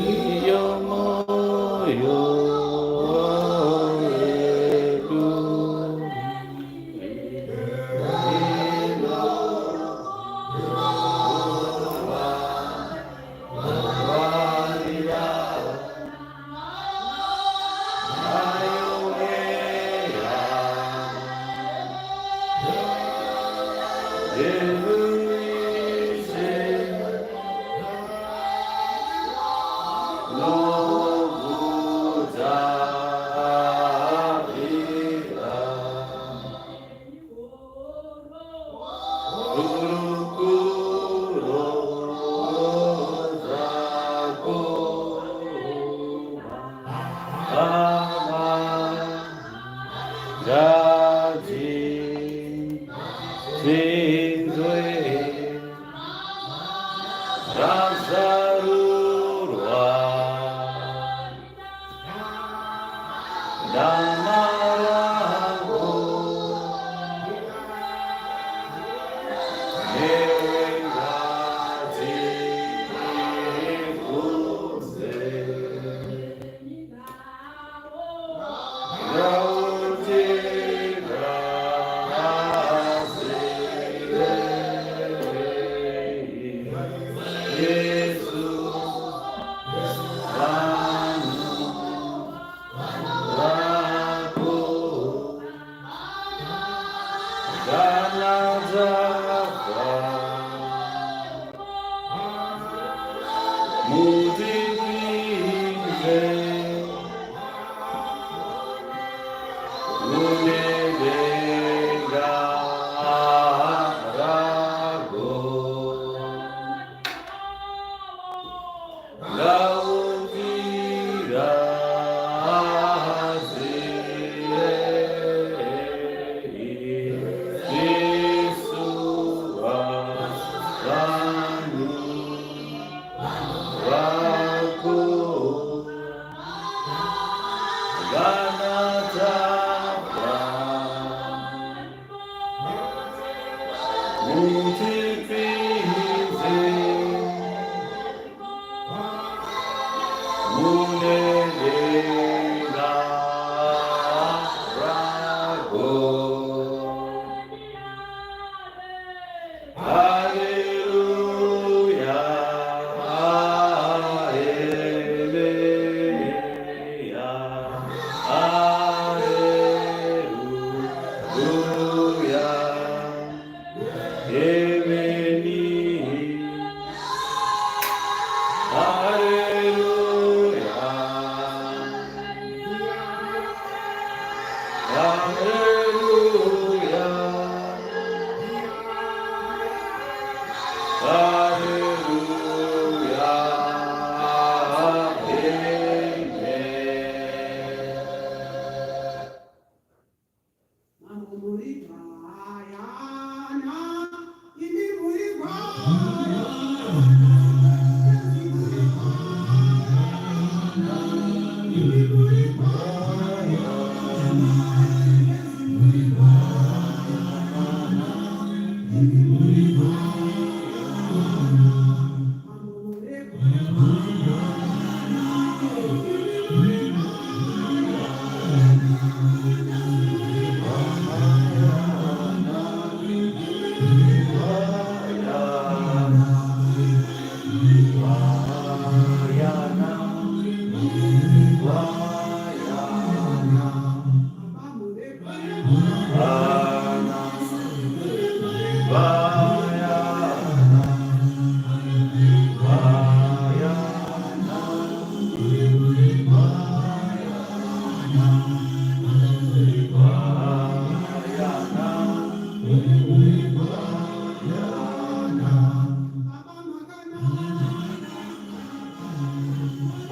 Iyo moyo yedu.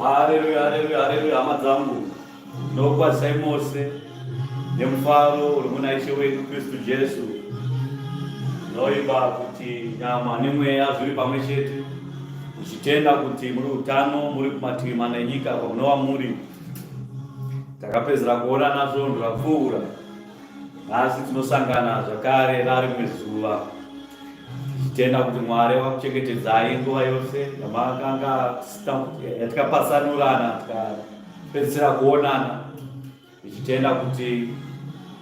Haleluya, haleluya, haleluya, hama dzangu. Ndinokukwazisai mose nemufaro uri muna Ishe wedu Kristu Jesu. Ndinoimba kuti nyama nemweya zviri pamwe chete, muchitenda kuti muri utano, muri kumativi mana enyika kwamunova muri. Takapedzera kuonana svondo rapfuura, nhasi tinosangana zvakare rarimwe zuva. Tichitenda kuti Mwari wakuchengetedzai nguva yose yamakanga yatikapatsanurana tikapedzisira kuonana. Tichitenda kuti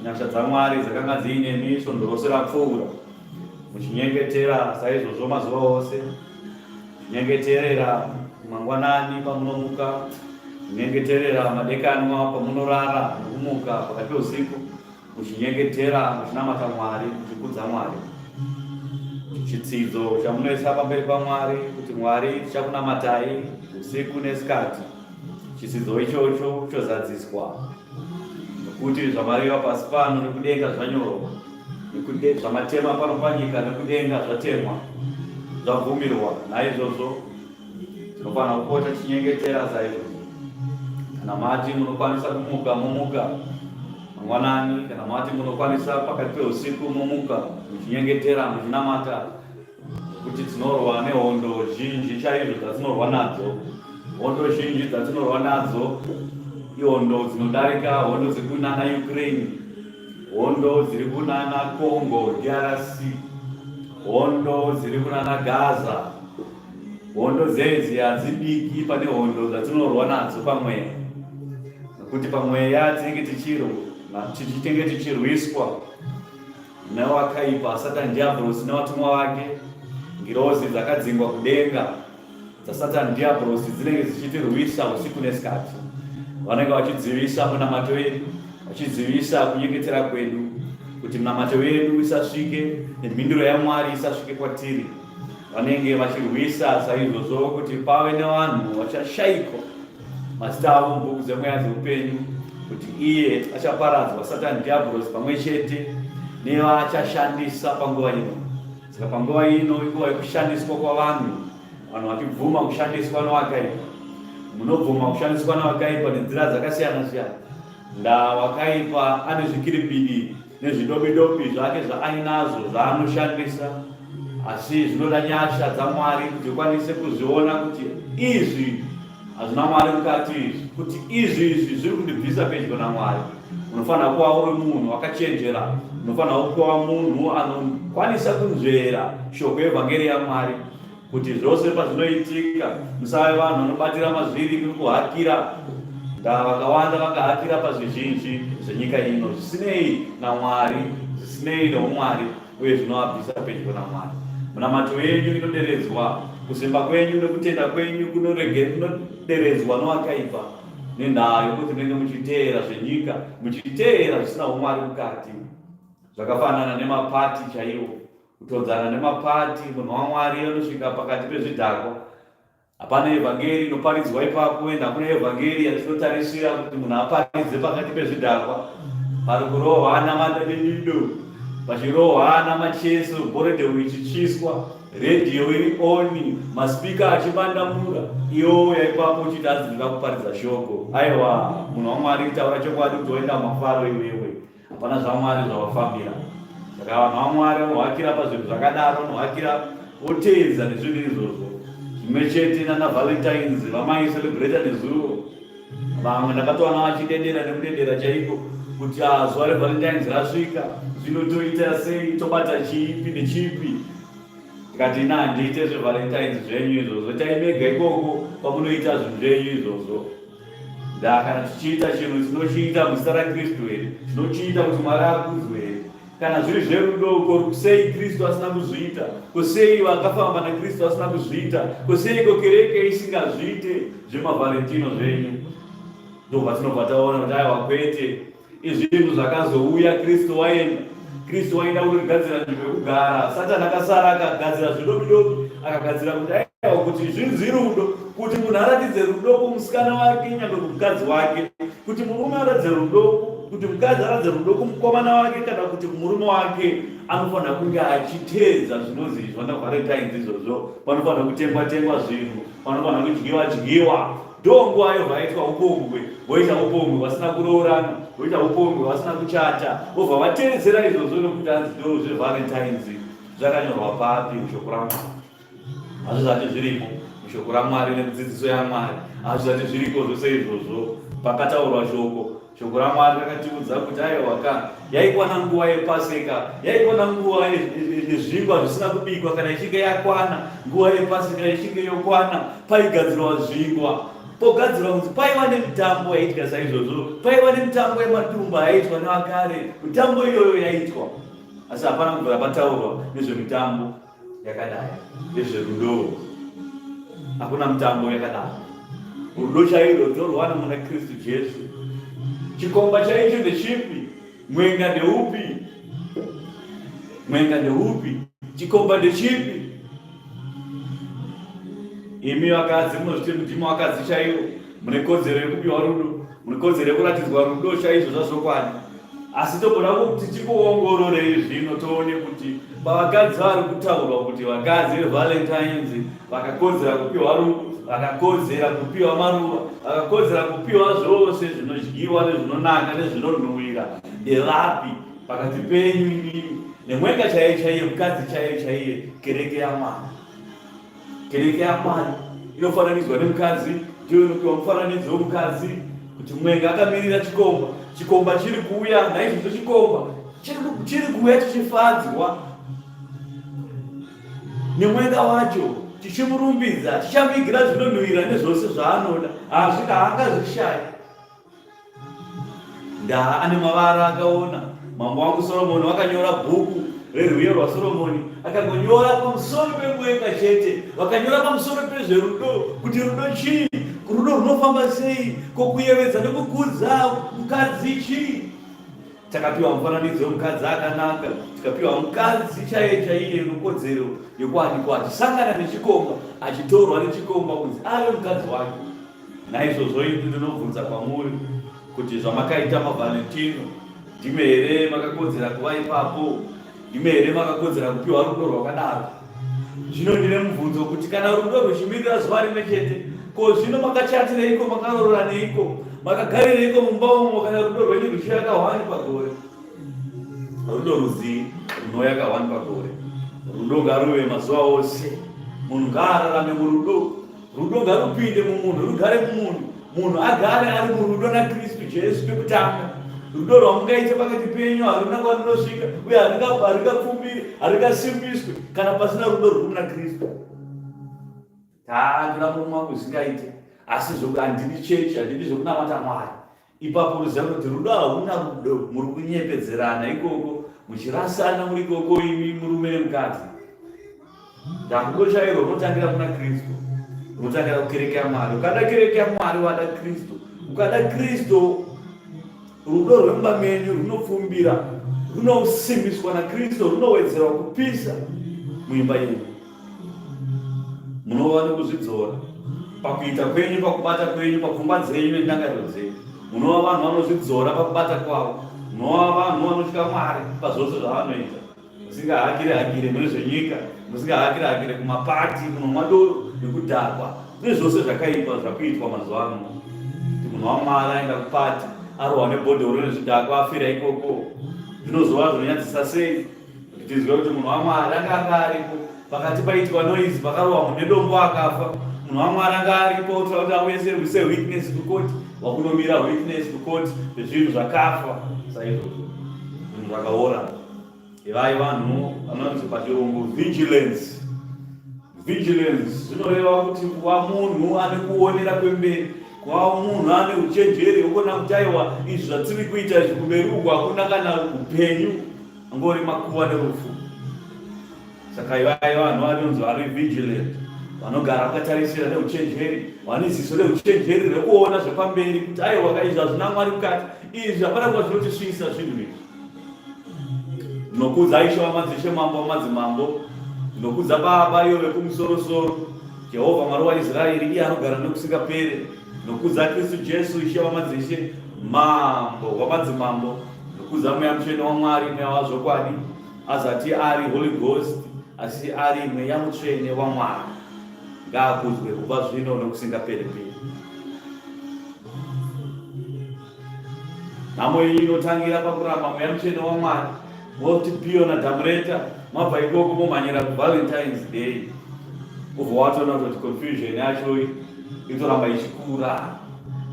nyasha dzaMwari dzakanga dziinemi svondo rose rapfuura, muchinyengetera saizvozvo mazuva ose, muchinyengeterera mangwanani pamunomuka, muchinyengeterera madekanwa pamunorara nokumuka pakati peusiku, muchinyengetera muchinamata Mwari, muchikudza Mwari. Chitsidzo chamunoisa pamberi paMwari kuti Mwari tichakunamatai usiku nesikati. Chitsidzo ichocho chozadziswa nokuti zvamareva pasi pano nekudenga zvanyorwa, zvamatema pano panyika nekudenga zvatemwa, zvabvumirwa. Naizvozvo tinofanira kupota tichinyengetera saizvozvo. Kana mati munokwanisa kumuka, momuka mangwanani. Kana mati munokwanisa pakati peusiku, momuka muchinyengetera, muchinamata kuti tinorwa nehondo zhinji chaizvo dzatinorwa nadzo. Hondo zhinji dzatinorwa nadzo ihondo dzinodarika hondo dzekunana Ukraine, hondo dziri kunana Congo DRC, hondo dziri kunana Gaza. Hondo dzedzi hadzidiki pane hondo dzatinorwa nadzo pamweya, nokuti pamweya tinenge tichiro tinenge tichirwiswa newakaipa Satani Diabhurosi nevatumwa vake. Ngirozi dzakadzingwa kudenga dzaSatani Diabhurosi dzinenge dzichitirwisa usiku nesikati. Vanenge vachidzivisa munamato wedu, vachidzivisa kunyengetera kwedu, kuti munamato wedu isasvike nemhinduro yaMwari isasvike kwatiri. Vanenge vachirwisa saizvozvo kuti pave nevanhu vachashaikwa mazita avo mubhuku dzemweya dzeupenyu, kuti iye achaparadzwa Satani Diabhurosi pamwe chete nevaachashandisa panguva ino. Saka panguva ino inguva yekushandiswa kwavanhu, vanhu vachibvuma kushandiswa newakaipa. Munobvuma kushandiswa newakaipa nenzira dzakasiyana siyana. Ndaa wakaipa ane zvikiribidi nezvidobidobi zvake zvaainazvo zvaanoshandisa, asi zvinoda nyasha dzaMwari kuti ukwanise kuzviona kuti izvi hazvina Mwari mukati izvi, kuti izvi izvi zviri kundibvisa pedyo naMwari. Unofanira kuva uri munhu wakachenjera, unofanira kuva munhu anokwanisa kunzvera shoko yevhangeri yaMwari, kuti zvose pazvinoitika musave vanhu vanobatira mazviri nekuhakira. Ndaa vakawanda vakahakira pazvizhinji zvenyika ino zvisinei naMwari, zvisinei neumwari, uye zvinovabvisa pedyo naMwari. Munamato yenyu inoderedzwa, kusimba kwenyu nekutenda kwenyu kunoderedzwa nowakaipa nendaa yokuti munenge muchiteera zvenyika, muchiteera zvisina umwari mukati. Zvakafanana nemapati chaiwo, kutodzana nemapati. Munhu waMwari anosvika pakati pezvidhakwa, hapana evhangeri inoparidzwa ipapo, ende hakuna evhangeri yatinotarisira kuti munhu aparidze pakati pezvidhakwa. Pari kurohwa namadadido, pachirohwa namacheso, bhoredheu ichichiswa, redhiyo iri oni, masipika achibandamura, iwe ipapo uchiti hanzi ndinoda kuparidza shoko. Aiwa, munhu waMwari, taura chokwadi kuti waenda mumafaro iwewe, hapana zvaMwari zvawafambira. Saka vanhu vaMwari vanohakira pazvinhu zvakadaro, vanohakira voteedza nezvinhu izvozvo. Zvimwe chete nana Valentines vamaicelebrata nezuro, vamwe ndakatowana vachidedera nekudedera chaiko kuti ah, zuva reValentines rasvika, zvino toita sei, tobata chipi nechipi? Ndikati ina handiite zveValentines zvenyu izvozvo, itai mega ikoko kwamunoita zvinhu zvenyu izvozvo. Ndaa kana tichiita chinhu tinochiita muzita raKristu here? Tinochiita kuti Mwari akudzwe here? Kana zviri zverudo, ko sei Kristu asina kuzviita? Ko sei vakafamba naKristu asina kuzviita? Ko seiko kereke isingazviite zvemaValentino zvenyu? Ndobva tinobva taona kuti aiwa kwete, izvinhu zvakazouya Kristu waenda. Kristu waenda kunogadzira nzvimbo yekugara. Satani akasara akagadzira zvidobidobi, akagadzira kuti aiwa kuti zvinzi rudo, kuti munhu aratidze rudo kumusikana wake nyangwe kumukadzi wake, kuti murume aratidze rudo, kuti mukadzi aratidze rudo kumukomana wake kana kuti kumurume wake, anofanira kunge achiteedza zvinonzi zvana Valentines izvozvo. Panofanira kutengwa tengwa zvinhu, panofanira kudyiwa dyiwa. Ndonguva yobva yaitwa upombwe, voita upombwe vasina kuroorana, voita upombwe vasina kuchata, vobva vateedzera izvozvo nokuti hanzi ndo zveValentines. Zvakanyorwa papi mushoko raMwari? Hazvizati zvirimo mushoko raMwari nemudzidziso yaMwari, hazvizati zviriko zvose izvozvo. Pakataurwa shoko. Shoko raMwari rakatiudza kuti aiwa ka, yaikwana nguva yePaseka, yaikwana nguva yezvingwa zvisina kubikwa. Kana ichinge yakwana nguva yePaseka, ichinge yokwana, paigadzirwa zvingwa, pogadzirwa kunzi paiva nemitambo yaiitwa saizvozvo, paiva nemitambo yematumba yaiitwa nevakare. Mitambo iyoyo yaitwa, asi hapana kubvira pataurwa nezvemitambo yakadai nezverudo. Hakuna mutambo yakadaro. Rudo chairwo tinorwana muna Kristu Jesu. Chikomba chaicho ndechipi? Mwenga ndeupi? Mwenga ndeupi? Chikomba ndechipi? Imi vakadzi munozviti mudimo vakadzi chaiwo, mune kodzero yekupiwa rudo, mune kodzero yekuratidzwa rudo chaizvo zvazvokwadi. Asi togoda kuti tikuongororei zvino toone kuti pavakadzi vari kutaurwa kuti vakadzi veValentines vakakodzera kupiwa rudo, vakakodzera kupiwa maruva, vakakodzera kupiwa zvose zvinodyiwa nezvinonaka nezvinonhuwira, ndevapi pakati penyu imimi nemwenga chaiye chaiye, mukadzi chaiye chaiye, kereke yaMwari? Kereke yaMwari inofananidzwa nemukadzi, ndiyo inopiwa mufananidzo wemukadzi kuti mwenga akamirira chikomba, chikomba chiri kuuya. Naizvozvo chikomba chiri kuuya chichifadzwa nemwenga wacho, chichimurumbidza, chichamuigira zvinonhuhwira nezvose zvaanoda, hazvika haangazvishayi. Ndaa ane mavara akaona. Mambo wangu Soromoni wakanyora bhuku rerwiyo rwaSoromoni, akangonyora pamusoro pemwenga chete. Vakanyora pamusoro pezverudo, kuti rudo chii, rudo runofamba sei, ko kuyevedza nekukudza mukadzi chii. Takapiwa mufananidzo wemukadzi akanaka, tikapiwa mukadzi chaiye chaiye unokodzero yekuwanikwa achisangana nechikomba, achitorwa nechikomba kunzi ave mukadzi wake. Naizvozvo ini ndinobvunza kwamuri kuti zvamakaita maValentino, ndimi here makakodzera kuva ipapo? Ndimi here makakodzera kupiwa rudo rwakadaro? Zvino ndine mubvunzo kuti kana rudo rwuchimirira zuva rimwe chete, ko zvino makachatireiko, makarororaneiko, makagarireiko mumba umo kana rudo rwenyu rwuchiuya kahwani pagore? Rudo rudzii runouya kahwani pagore? Rudo ngaruve mazuva ose. Munhu ngaararame murudo. Rudo ngarupinde mumunhu, rugare mumunhu, munhu agare ari murudo naKristu Jesu pekutanga. Rudo rwamungaite pakati penyu haruna kwarunosvika uye haringapfumbiri, haringasimbiswi kana pasina rudo rwuri muna Kristu. Taandura murume wangu zvingaite, asi handidi chechi, handidi zvekunamata Mwari. Ipapo unoziva kuti rudo hauna rudo, muri kunyepedzerana ikoko, muchirasana muri ikoko imi murume nemukadzi. Rudo chairwo runotangira kuna Kristu, runotangira kukereke yaMwari. Ukada kereke yaMwari wada Kristu, ukada Kristu rudo rwemumba menyu runopfumbira, runosimbiswa naKristu, runowedzerwa kupisa muimba yenyu. Munova nekuzvidzora pakuita kwenyu, pakubata kwenyu, papfungwa dzenyu nendangariro dzenyu. Munova vanhu vanozvidzora pakubata kwavo. Munova vanhu vanotya Mwari pazvose zvavanoita, musingahakire hakire mune zvenyika, musingahakire hakire kumapati, kunomwa doro nekudhakwa nezvose zvakaipa zvakuitwa mazuva ano. Kuti munhu waMwari aenda kupati, arohwa nebhodhoro nezvidhakwa, afira ikoko, zvinozova zvinonyadzisa sei kuti tinzwe kuti munhu waMwari anga anga aripo pakati paitwa noise, pakarohwa munhu nedombo akafa. Munhu waMwari anga aripo, otora kuti auye sewitness kukoti, wakunomira witness kukoti zvezvinhu zvakafa saizvozvo, zvinhu zvakaora. Ivai vanhu vanonzi pachirungu vigilance. Vigilance zvinoreva kuti kuva munhu ane kuonera kwemberi, kuva munhu ane uchenjeri hwekuona kuti aiwa, izvi zvatiri kuita izvi, kumberi uku hakuna kana upenyu, angori makuva nerufu. Saka ivai vanhu vanonzi vari vigilant, vanogara vakatarisira neuchenjeri, vane ziso reuchenjeri rekuona zvepamberi kuti aiwa, izvi hazvina Mwari mukati, izvi hapana kuva zvinotisvisa zvinhu izvi. Ndinokudza Ishe wamadzishe, Mambo wamadzimambo. Ndinokudza Baba iyo vekumusorosoro, Jehovha Mwari waIsraeri, iye anogara nekusingaperi. Ndinokudza Kristu Jesu, Ishe wamadzishe, Mambo wamadzimambo. Ndinokudza Mweya Mutsvene waMwari, Mweya wazvokwadi, azati ari Holy Ghost, asi ari Mweya Mutsvene waMwari. Ngaakudzwe kubva zvino nokusingaperi-peri. Nhamo iyi inotangira pakuramba Mweya Mutsvene waMwari, moti piyona dhamureta, mabva ikoko momhanyira kuValentine's Day, ubva watoona kutoti confusion yacho itoramba ichikura.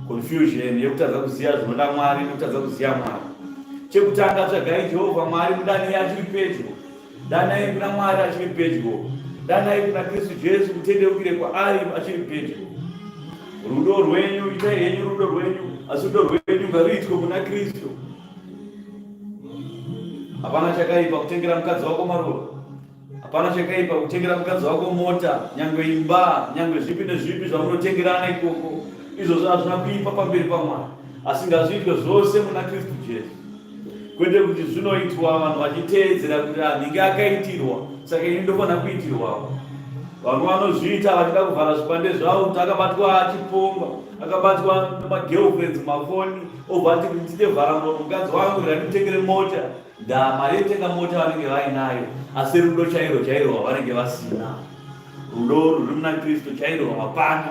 Confusion yekutadza kuziva zvinoda Mwari nekutadza kuziva Mwari. Chekutanga tsvagai Jehovha Mwari mudanei achiri pedyo. Danai kuna Mwari achiri pedyo. Danai kuna Kristu Jesu mutendeukire kwaari achiri pedyo. Rudo rwenyu itai henyu rudo rwenyu asi rudo rwenyu ngaruitwe muna Kristu. Hapana chakaipa kutengera mukadzi wako maruva. Hapana chakaipa kutengera mukadzi wako mota, nyangwe imba, nyangwe zvipi nezvipi zvamunotengerana ikoko. Izvozvo hazvina kuipa pamberi paMwari, asi ngazviitwe zvose muna Kristu Jesu. Kwete kuti zvinoitwa vanhu vachiteedzera kuti anhingi ah, akaitirwa, saka ini ndofanira kuitirwawo. Vamwe vanozviita vachida kuvhara zvipande zvavo kuti akabatwa achipomba, akabatwa nemagirlfriends mafoni, obva ati kuti nditevhara muromo mukadzi wangu ndanditengere mota. Ndaa mari yekutenga mota vanenge vainayo asi rudo chairwo chairwo havanenge vasina. Rudo ruri muna Kristu chairwo hapana.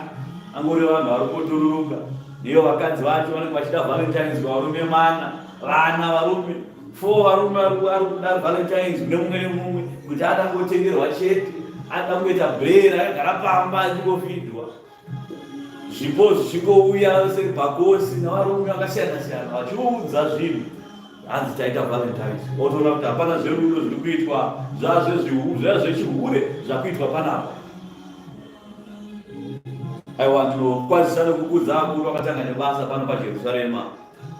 Angori vanhu vari kutururuka. Ndiyo vakadzi vacho vanenge vachida Valentines varume mana, vana varume, four varume vari kuda Valentines nemumwe nemumwe kuti ada kungotengerwa chete, ada kungoita brain akagara pamba achingofidwa. Zvipo zvichingouya sebhakosi navarume vakasiyana siyana vachiunza zvinhu hanzi taita valentines otoona kuti hapana zverudo zviri kuitwa zvazvechihure zvakuitwa panapa aiwa ndinokwazisa nekukudza vakuru vakatanga nebasa pano pajerusarema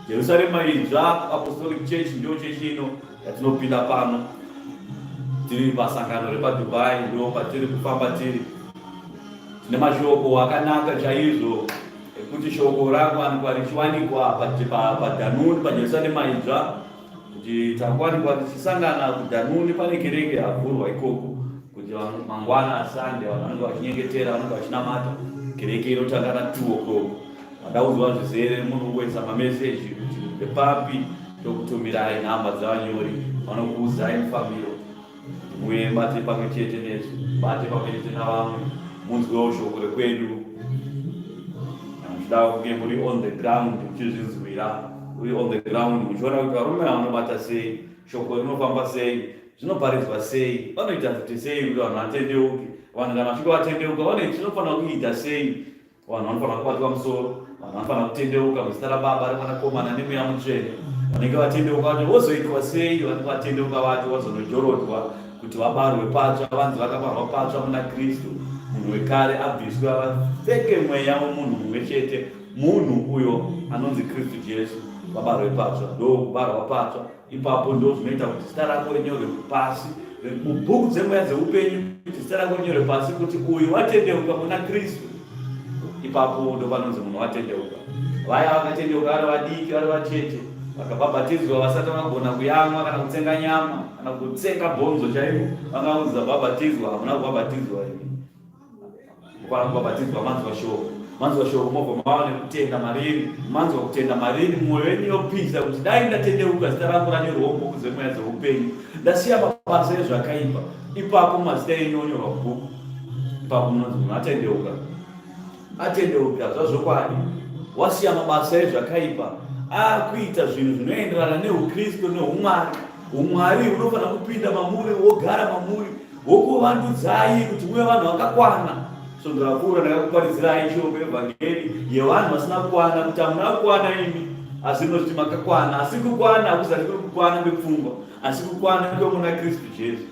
Jerusarema idzva Apostolic Church ndiyo chechi ino yatinopinda pano. Tiri pasangano repaDubai ndo patiri kufamba tiri. Tine mashoko akanaka chaizvo ekuti shoko rakuwanikwa richiwanikwa paDhanuni paJerusarema idzva kuti takuwanikwa tichisangana kuDhanuni pane kereke yavhurwa ikoko kuti mangwana Sunday vanhu vanenge vachinyengetera vanenge vachinamata kereke inotanga na 2 o'clock Madaudzwa zvizere munongoisa mameseji kuti ndepapi tokutumirai nhamba dzevanyori vanokuudzai mufambiro kuti muye bate pamwe chete nesu bate pamwe chete navamwe munzwewo shoko rekwedu kana muchida kunge muri on the ground muchizvinzwira uri on the ground muchiona kuti varume vanobata sei shoko rinofamba sei zvinoparidzwa sei vanoita kuti sei kuti vanhu vatendeuke vanhu kana vachinge vatendeuka vane chinofanira kuita sei Vanhu vanofanira kubatwa musoro, vanhu vanofanira kutendeuka muzita raBaba, reMwanakomana neMweya Mutsvene. Vanenge vatendeuka vacho vozoitwa sei? Vanenge vatendeuka vacho vazonojorodwa kuti vabarwe patsva, vanzi vakabarwa patsva muna Kristu. Munhu wekare abviswe vapfeke mweya wemunhu mumwe chete, munhu uyo anonzi Kristu Jesu, vabarwe patsva. Ndokubarwa patsva Ipapo ndo zvinoita kuti zita rako rinyorwe pasi mubhuku dzemweya dzeupenyu, kuti zita rako rinyorwe pasi kuti uyu watendeuka muna Kristu. Ipapo ndo panonzi munhu watendeuka. Vaya vakatendeuka vari vadiki, vari vacheche, vakabhabhatidzwa vasati vagona kuyamwa kana kutsenga nyama kana kutsenga bhonzo chaiko, vangaunza bhabhatidzwa, hamuna kubhabhatidzwa imi. Mukwana kubhabhatidzwa manzwa shoko. Manzwa shoko mobva mava nekutenda mariri. Manzwa kutenda mariri mwoyo yenyu yopisa kuti dai ndatendeuka zita rangu ranyorwa mubhuku dzemweya dzeupenyu. Ndasiya mabasa ezvakaipa. Ipapo mazita enyu onyorwa mubhuku. Ipapo munonzi munhu atendeuka. Atendeuka zvazvokwadi. Wasiya mabasa ezvakaipa. Akuita zvinhu zvinoenderana nehuKristu nehuMwari. HuMwari hunofanira kupinda mamuri wogara mamuri. Wokuvandudzai kuti muve vanhu vakakwana. Svondo rapfuura ndakakuparidzirai shoko yevhangeri yevanhu vasina kukwana kuti hamuna kukwana imi asi rinoti makakwana. Asi kukwana hakuzati kuri kukwana kwepfungwa asi kukwana kwemuna Kristu Jesu.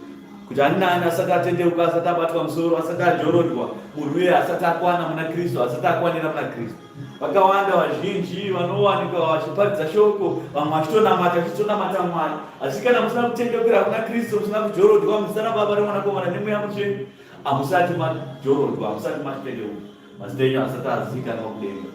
Kuti ani naani asati atendeuka, asati abatwa musoro, asati ajorodwa, munhu uye asati akwana muna Kristu, asati akwanira muna Kristu. Vakawanda vazhinji vanowanikwa vachiparidza shoko, vamwe vachitonamata, vachitonamata Mwari. Asi kana musina kutendeukira kuna Kristu, musina kujorodwa muzita raBaba reMwanakomana neMweya Mutsvene, hamusati majorodwa, hamusati matendeuka. Mazita enyu asati azivikanwa kudenga.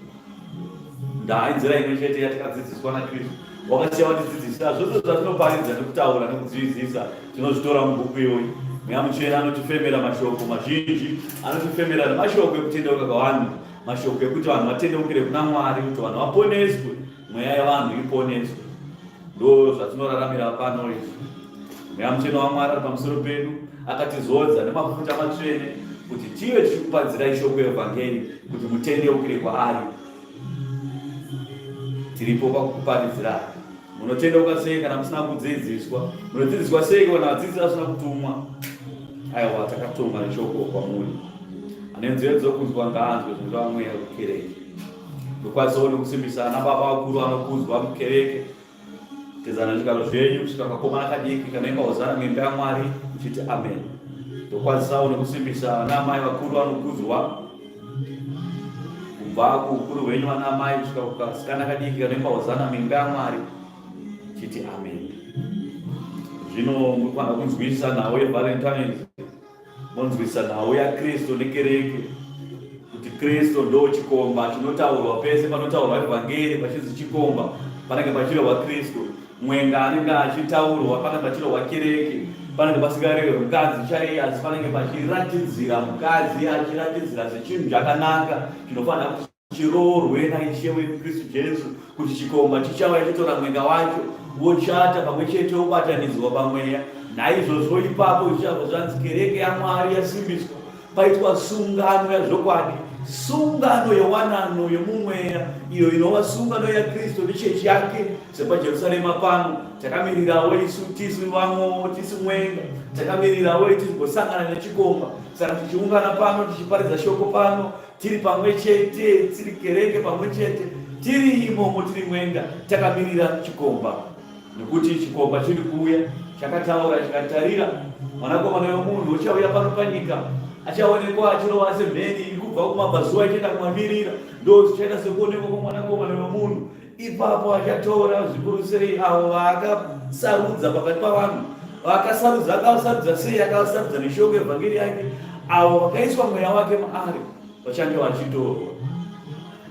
Ndaa inzira imwe chete yatakadzidziswa naKristu. Wakasiya watidzidzisa zvose zvatinoparidza nekutaura nekudzidzisa, tinozvitora mubhuku iyoyi. Mweya Mutsvene anotifemera mashoko mazhinji, anotifemera nemashoko ekutendeuka kwavanhu. Mashoko ekuti vanhu vatendeukire kuna Mwari, kuti vanhu vaponeswe, mweya yevanhu iponeswe. Ndo zvatinoraramira pano izvi. Mweya Mutsvene waMwari ari pamusoro pedu, akatizodza nemafuta matsvene kuti tive tichikupadzirai shoko yevhangeri kuti mutendeukire kwaari. Tiripo pakukuparidzirai. Munotendeuka sei kana musina kudzidziswa? Munodzidziswa sei kana vadzidzisi vasina kutumwa? Aiwa, takatumwa neshoko kwamuri. Ane nzeve dzokunzwa ngaanzwe zvinoreva mweya kukereke. Ndokwanisawo nekusimbisa ana baba vakuru vanokudzwa mukereke. Tezana zvigaro zvenyu kusvika kakomana kadiki kanoimba hozana muimba yaMwari uchiti amen. Ndokwanisawo nekusimbisa ana amai vakuru vanokudzwa kubva kuukuru hwenyu vana amai kusvika kukasikana kadiki kanoimba hozana muimba yaMwari chiti amen. Zvino munofanira kunzwisisa nhau yeValentines Monzwisa nhau yaKristu nekereke kuti Kristu ndo chikomba chinotaurwa pese panotaurwa evhangeri pachinzi chikomba panenge pachirehwa Kristu. Mwenga anenge achitaurwa panenge pachirehwa kereke, panenge pasingarehwe mukadzi chaiye asi panenge pachiratidzira mukadzi achiratidzira sechinhu chakanaka chinofanira kuti chiroorwe naIshe wedu Kristu Jesu, kuti chikomba chichauya chotora mwenga wacho, vochata pamwe chete, vobatanidzwa pamweya. Naizvozvo ipapo zvichabva zvanzi kereke yaMwari yasimbiswa, paitwa sungano yazvokwadi, sungano yewanano yomumweya, iyo inova sungano yaKristu nechechi yake. SepaJerusarema pano, takamirirawo isu tisu vamwewo, tisu mwenga, takamirirawo tizosangana nechikomba. Saka tichiungana pano, tichiparidza shoko pano, tiri pamwe chete, tiri kereke pamwe chete, tiri imomo, tiri mwenga, takamirira chikomba, nekuti chikomba chiri kuuya, chakataura chikatarira, mwanakomana wemunhu uchauya pano panyika, achaonekwa achirova semheni iri kubva kumabvazuva ichienda kumavirira, ndo zvichaita sekuonekwa kwomwanakomana wemunhu. Ipapo achatora zvikuru sei avo vaakasarudza pakati pavanhu vaakasarudza. Akavasarudza sei? Akavasarudza neshoko evhangeri yake. Avo vakaiswa mweya wake maari vachange vachitorwa.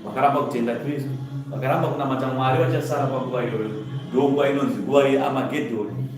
Vakaramba kutenda Kristu, vakaramba kunamata Mwari, vachasara panguva iyoyo. Ndonguva inonzi nguva yeAmagedhoni.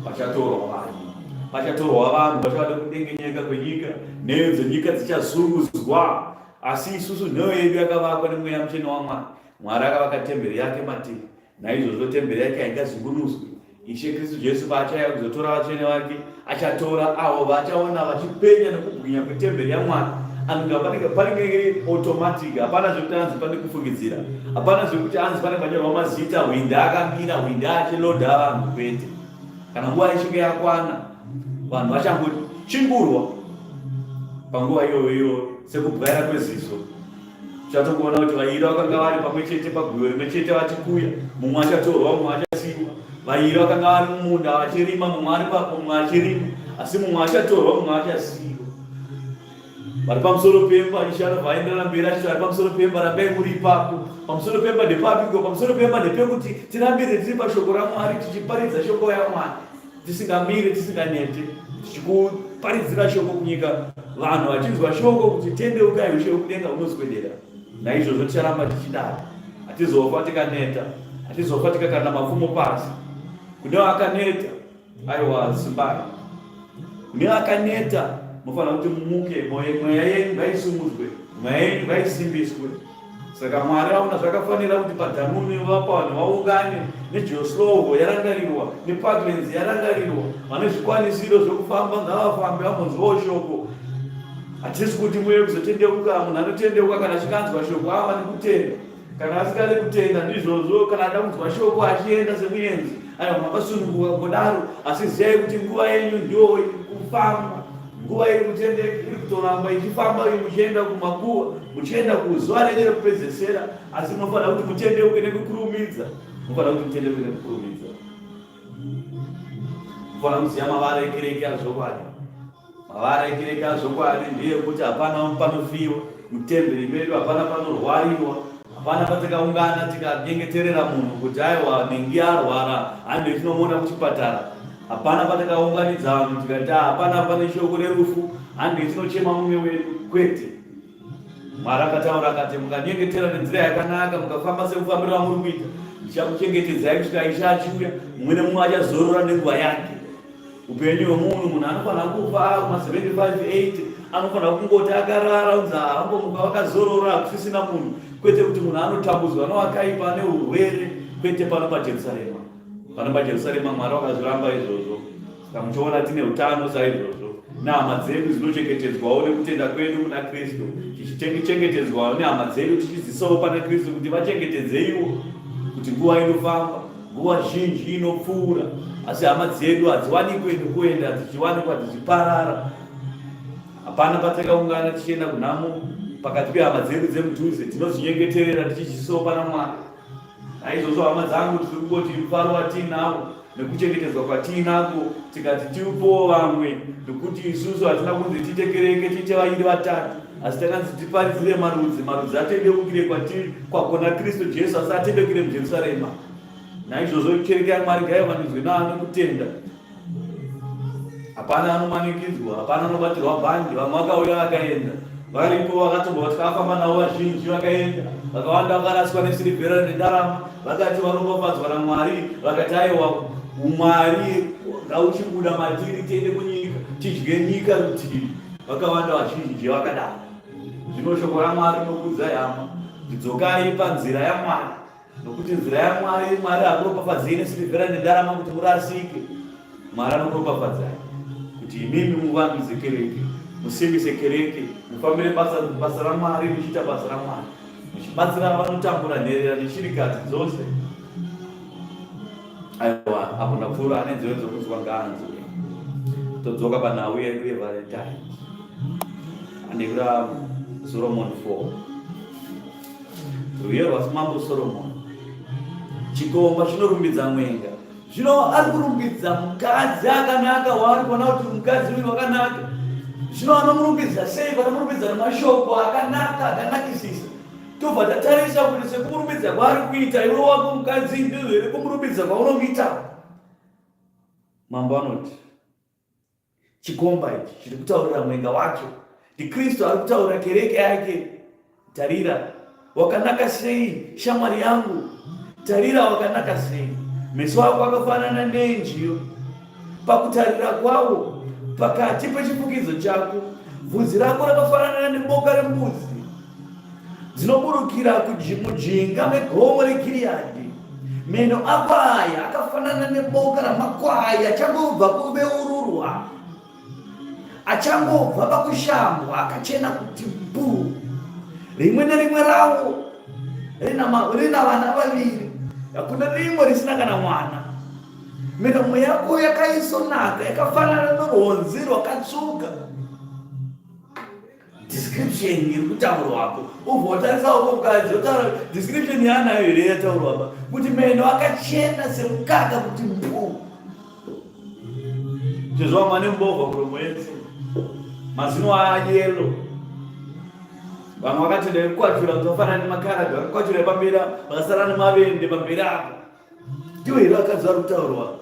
Vachatorwa vanhu, vachatorwa vanhu, vachava nekudengenyeka kwenyika, nheyo dzenyika dzichazunguzwa. Asi isusu nheyo yedu yakavakwa neMweya Mutsvene waMwari. Mwari akavaka temberi yake matiri, naizvozvo temberi yake haingazungunuswi. Ishe Kristu Jesu paachauya kuzotora vatsvene vake, achatora avo vaachaona vachipenya nokubwinya kwetemberi yaMwari. Anonga panenge panenge automatic, hapana zvekuti anzi pane kufungidzira, hapana zvekuti anzi pane panyorwa mazita, hwindi akamira, hwindi achiloda vanhu, kwete. Kana nguva ichinge yakwana, vanhu vachangochingurwa panguva iyoyo iyoyo sekubwaira kweziso. Uchatokuona kuti vairi vakanga vari pamwe chete paguyo rimwe chete vachikuya, mumwe achatorwa, mumwe achasiyiwa. Vairi vakanga vari mumunda vachirima, mumwe ari papo, mumwe achirima, asi mumwe achatorwa, mumwe achasiyiwa. Vari pamusoro pemba, Ishe anobva aenderera mberi achiti vari pamusoro pemba, rambai muri ipapo. Pamusoro pemba ndepapiko? Pamusoro pemba ndepekuti tirambire tiri pashoko raMwari, tichiparidza shoko yaMwari. Tisingamire, tisinganete, tichikuparidzira shoko kunyika, vanhu vachinzwa shoko kuti tendeukai, ushe wekudenga hunoswedera. Naizvozvo ticharamba tichidaro, hatizofa tikaneta, hatizofa tikakanda mapfumo pasi. Kune vakaneta, aiwa, simbai. Kune vakaneta, munofanira kuti mumuke, mweya yenyu ngaisimudzwe, mweya yenyu ngaisimbiswe. Saka Mwari aona zvakafanira kuti paDhanuni vapa vanhu vaungane, neJoslovo yarangarirwa, neParklands yarangarirwa. Vane zvikwanisiro zvekufamba ngavafambe vambonzwawo shoko. Hatisi kuti muye kuzotendeuka, munhu anotendeuka kana achinge anzwa shoko ava nekutenda. Kana asingade kutenda ndizvozvo, kana ada kunzwa shoko achienda semuenzi, aiwa makasununguka kudaro, asi ziyai kuti nguva yenyu ndiyo kufamba. Nguva iri kutende iri kutoramba ichifamba iri muchienda kumakuva, muchienda kuzuva renyu rekupedzesera, asi munofanira kuti mutendeuke nekukurumidza. Munofanira kuti mutendeuke nekukurumidza. Munofanira kuziva mavara ekereke azvokwadi. Mavara ekereke azvokwadi ndeyekuti hapana panofiwa mutemberi medu, hapana panorwariwa, hapana patikaungana tikanyengeterera munhu kuti aiwa nhingi arwara hande tinomuona kuchipatara. Hapana patakaunganidza vanhu tikati ah, hapana pane shoko rerufu hande tinochema mumwe wedu kwete. Mwari akataura akati mukanyengetera nenzira yakanaka mukafamba semufambiro wamuri kuita ndichakuchengetedzai kusvika Ishe achiuya, mumwe nemumwe achazorora nenguva yake. Upenyu hwemunhu, munhu anofanira kufa kuma 75 80 anofanira kungoti akarara unzi haangomuka vakazorora hakusisina munhu, kwete kuti munhu anotambudzwa nowakaipa ane urwere, kwete pano paJerusarema. Pano paJerusarema Mwari wakazviramba izvozvo. Saka muchiona tine utano saizvozvo, nehama dzedu dzinochengetedzwawo nekutenda kwedu muna Kristu, tichichengetedzwawo nehama dzedu tichidzisawo pana Kristu kuti vachengetedzeiwo, kuti nguva inofamba, nguva zhinji inopfuura, asi hama dzedu hadziwanikwe nekuenda, dzichiwanikwa dzichiparara. Hapana patakaungana tichienda kunhamo. pakati pehama dzedu dzemudhuze tinozvinyengeterera tichijisawo pana Mwari. Naizvozvo hama dzangu, tiri kungoti mufaro watiinawo nekuchengetedzwa kwatiinako tikati tiupowo vamwe, nokuti isusu hatina kunzi tiite kereke tiite vairi vatatu, asi takanzi tiparidzire marudzi, marudzi atendeukire kwatiri kwakona Kristu Jesu, asi atendeukire muJerusarema. Naizvozvo kereke yaMwari ngaivandudzwe naanokutenda. Hapana anomanikidzwa, hapana anobatirwa bhandi. Vamwe vakauya vakaenda, varipo vakatombo vatikafamba navo vazhinji vakaenda, vakawanda vakaraswa nesirivhera nendarama, vakati varopafadzwa naMwari, vakati aiwa umwari ngauchibuda matiri tiende kunyika tidye nyika rutivi. Vakawanda vazhinji vakadaro. Zvino shoko raMwari rinokuudzai hama, dzokai panzira yaMwari. Nokuti nzira yaMwari, Mwari hakuropafadzei nesirivhera nendarama kuti murasike. Mwari anokuropafadzai kuti imimi muvandudze kereke, musimbise kereke, mufambire basa, basa raMwari, muchiita basa raMwari, muchibatsira vanotambura, nherera neshirikadzi dzose. Aiwa, apo ndapfuura, ane nzeve dzokunzwa ngaanzwe. Todzoka panhau yedu yeValentine. Andikura Solomon 4. Rwiyo rwaMambo Soromoni. Chikomba chinorumbidza mwenga. Zvino ari kurumbidza mukadzi akanaka waari kuona kuti mukadzi uyu wakanaka. Zvino anomurumbidza sei? Vanomurumbidza nemashoko akanaka akanakisisa. Tobva tatarisa kuti sekumurumbidza kwaari kuita iwe wako mukadzi ndizvo here kumurumbidza kwaunomuita? Mambo anoti Chikomba ichi chiri kutaurira mwenga wacho ndiKristu ari kutaurira kereke yake. Tarira, wakanaka sei shamwari yangu, tarira wakanaka sei. Meso ako akafanana neenjiyo pakutarira kwawo pakati pechifukidzo chako. Bvudzi rako rakafanana neboka rembudzi dzinoburukira mujinga megomo reGiriyadhi. Meno ako aya akafanana neboka ramakwai achangobva kuveururwa, achangobva pakushambwa, akachena kuti bhuu. Rimwe nerimwe rawo rina vana vaviri, hakuna rimwe risina kana mwana. Miromo yako yakaisonaka, yakafanana norwonzi rwakatsvuka. Description iri kutaurwa apo ubva watarisa uko mukadzi otaura description yaanayo here yataurwa apa kuti meno akachena semukaka kuti mbu sezvo vamwe vane mbovha muromo yese mazino ayelo vamwe vakatenda yekukwachura kuti vafanana nemakaradi vakakwachura pamberi vakasara nemavende pamberi apo Ndivo here vakadzi vari kutaurwa?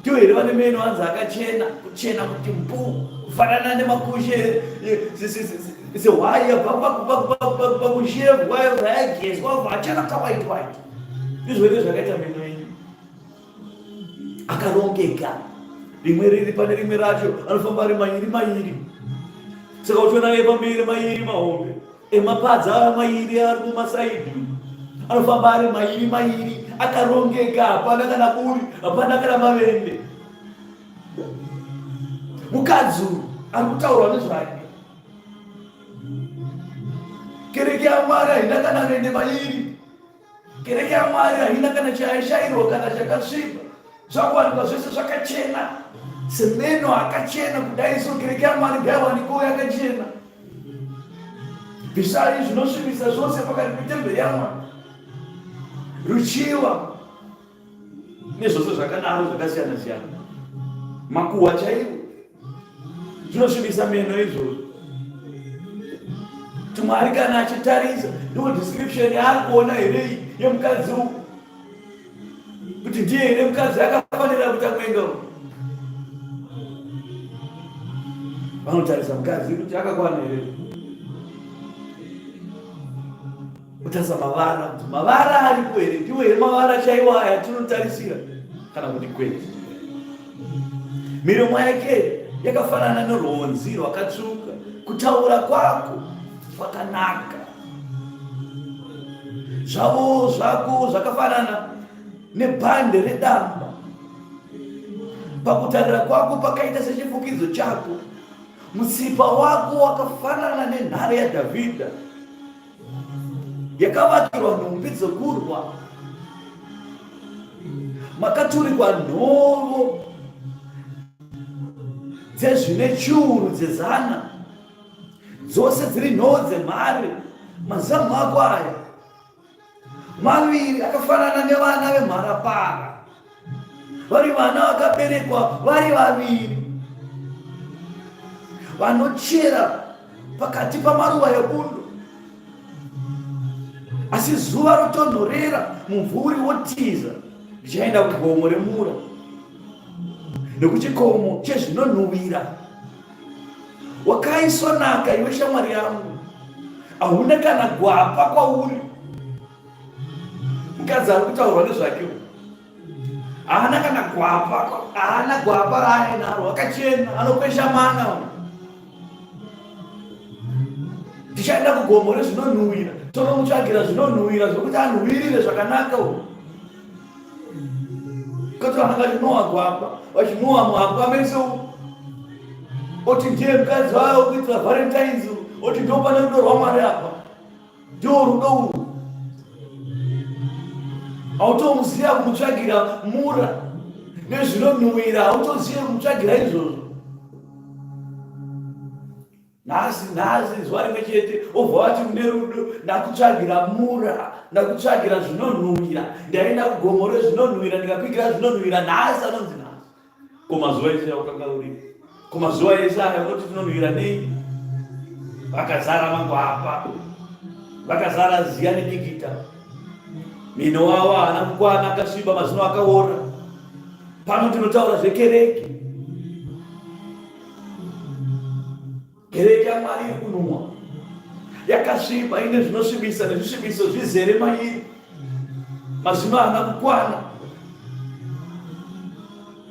Ndivo here vane meno anzi akachena, kuchena kuti mbu, kufanana nemakushe sehwai yabva pakushevwa yagezwa achena kawaiti waiti. Ndizvo here zvakaita meno enyu? Akarongeka, rimwe riri pane rimwe racho, anofamba ari mairi mairi. Saka uchiona epamberi mairi mahombe Emapadza aya mairi ari mumasaidhi anofamba ari mairi mairi akarongeka, hapana kana buri, hapana kana mavende. Mukadzi uyu ari kutaurwa nezvake. Kereke yaMwari haina kana vende mairi. Kereke yaMwari haina kana chayaishairwa kana chakasviba, zvakuwanikwa zvese zvakachena semeno akachena kudai so kereke yaMwari ngaiwanikwewo yakachena. Bvisai zvinosvibisa zvose pakati petemberi yaMwari, ruchiva nezvose zvakadaro zvakasiyana siyana, makuhwa chaiwo zvinosvibisa meno izvozvo. Kuti Mwari kana achitarisa ndiwo description yaari kuona here iyi yemukadzi uyu, kuti ndiye here mukadzi akafanira kuita mwenga uyu. Vanotarisa mukadzi kuti akakwana here, kutarisa mavara kuti mavara aripo here, ndiwo here mavara chaiwo aya tinotarisira kana kuti kwete. Miromo yake yakafanana nerwonzi rwakatsvuka, kutaura kwako kwakanaka. Zvavo zvako zvakafanana nebhande redamba, pakutarira kwako pakaita sechifukidzo chako. Mutsipa wako wakafanana nenhare yaDhavhidha yakavakirwa nhumbi dzokurwa, makaturikwa nhovo dzezvine chiuru dzezana. Dzose dziri nhoo dzemhare, mazamu ako aya maviri akafanana nevana vemharapara, vari vana vakaberekwa vari vaviri, vanochera pakati pamaruva ebundo, asi zuva rotonhorera, mumvuri wotiza. Ndichaenda kugomo remura nekuchikomo chezvinonhuwira. Wakaisonaka iwe shamwari yangu, hauna kana gwapa kwauri. Mukadzi ari kutaurwa nezvake haana kana gwapa, haana gwapa raainaro, akachena, anokwesha mana. Tichaenda kugomo rezvinonhuwira, tonomutsvagira zvinonhuwira zvokuti anhuwirire zvakanaka uyu. Kati vanhu vachinowa gwapa, vachinowa mwapwa mese oti ndiye mukadzi wayo kuitira Valentine's, oti ndo pane rudo rwaMwari apa, ndiwo rudo urwu. Hautomuziva kumutsvagira mura nezvinonhuwira, hautozive kumutsvagira izvozvo. Nhasi, nhasi, zuva rimwe chete, obva wati une rudo, ndakutsvagira mura, ndakutsvagira zvinonhuwira, ndaenda kugomo rezvinonhuwira, ndikakuigira zvinonhuwira, nhasi anonzi nhasi. Ko mazuva ese wakanga uri? Ko mazuva ese aya unoti tinonhuwira nei? Vakazara mangwapa, vakazara ziya nedikita, mino wavo haana kukwana, akasviba, mazino akaora. Pano tinotaura zvekereke. Kereke yaMwari iri kunhuhwa, yakasviba, ine zvinosvibisa nezvisvibiso zvizere mairi, mazino haana kukwana.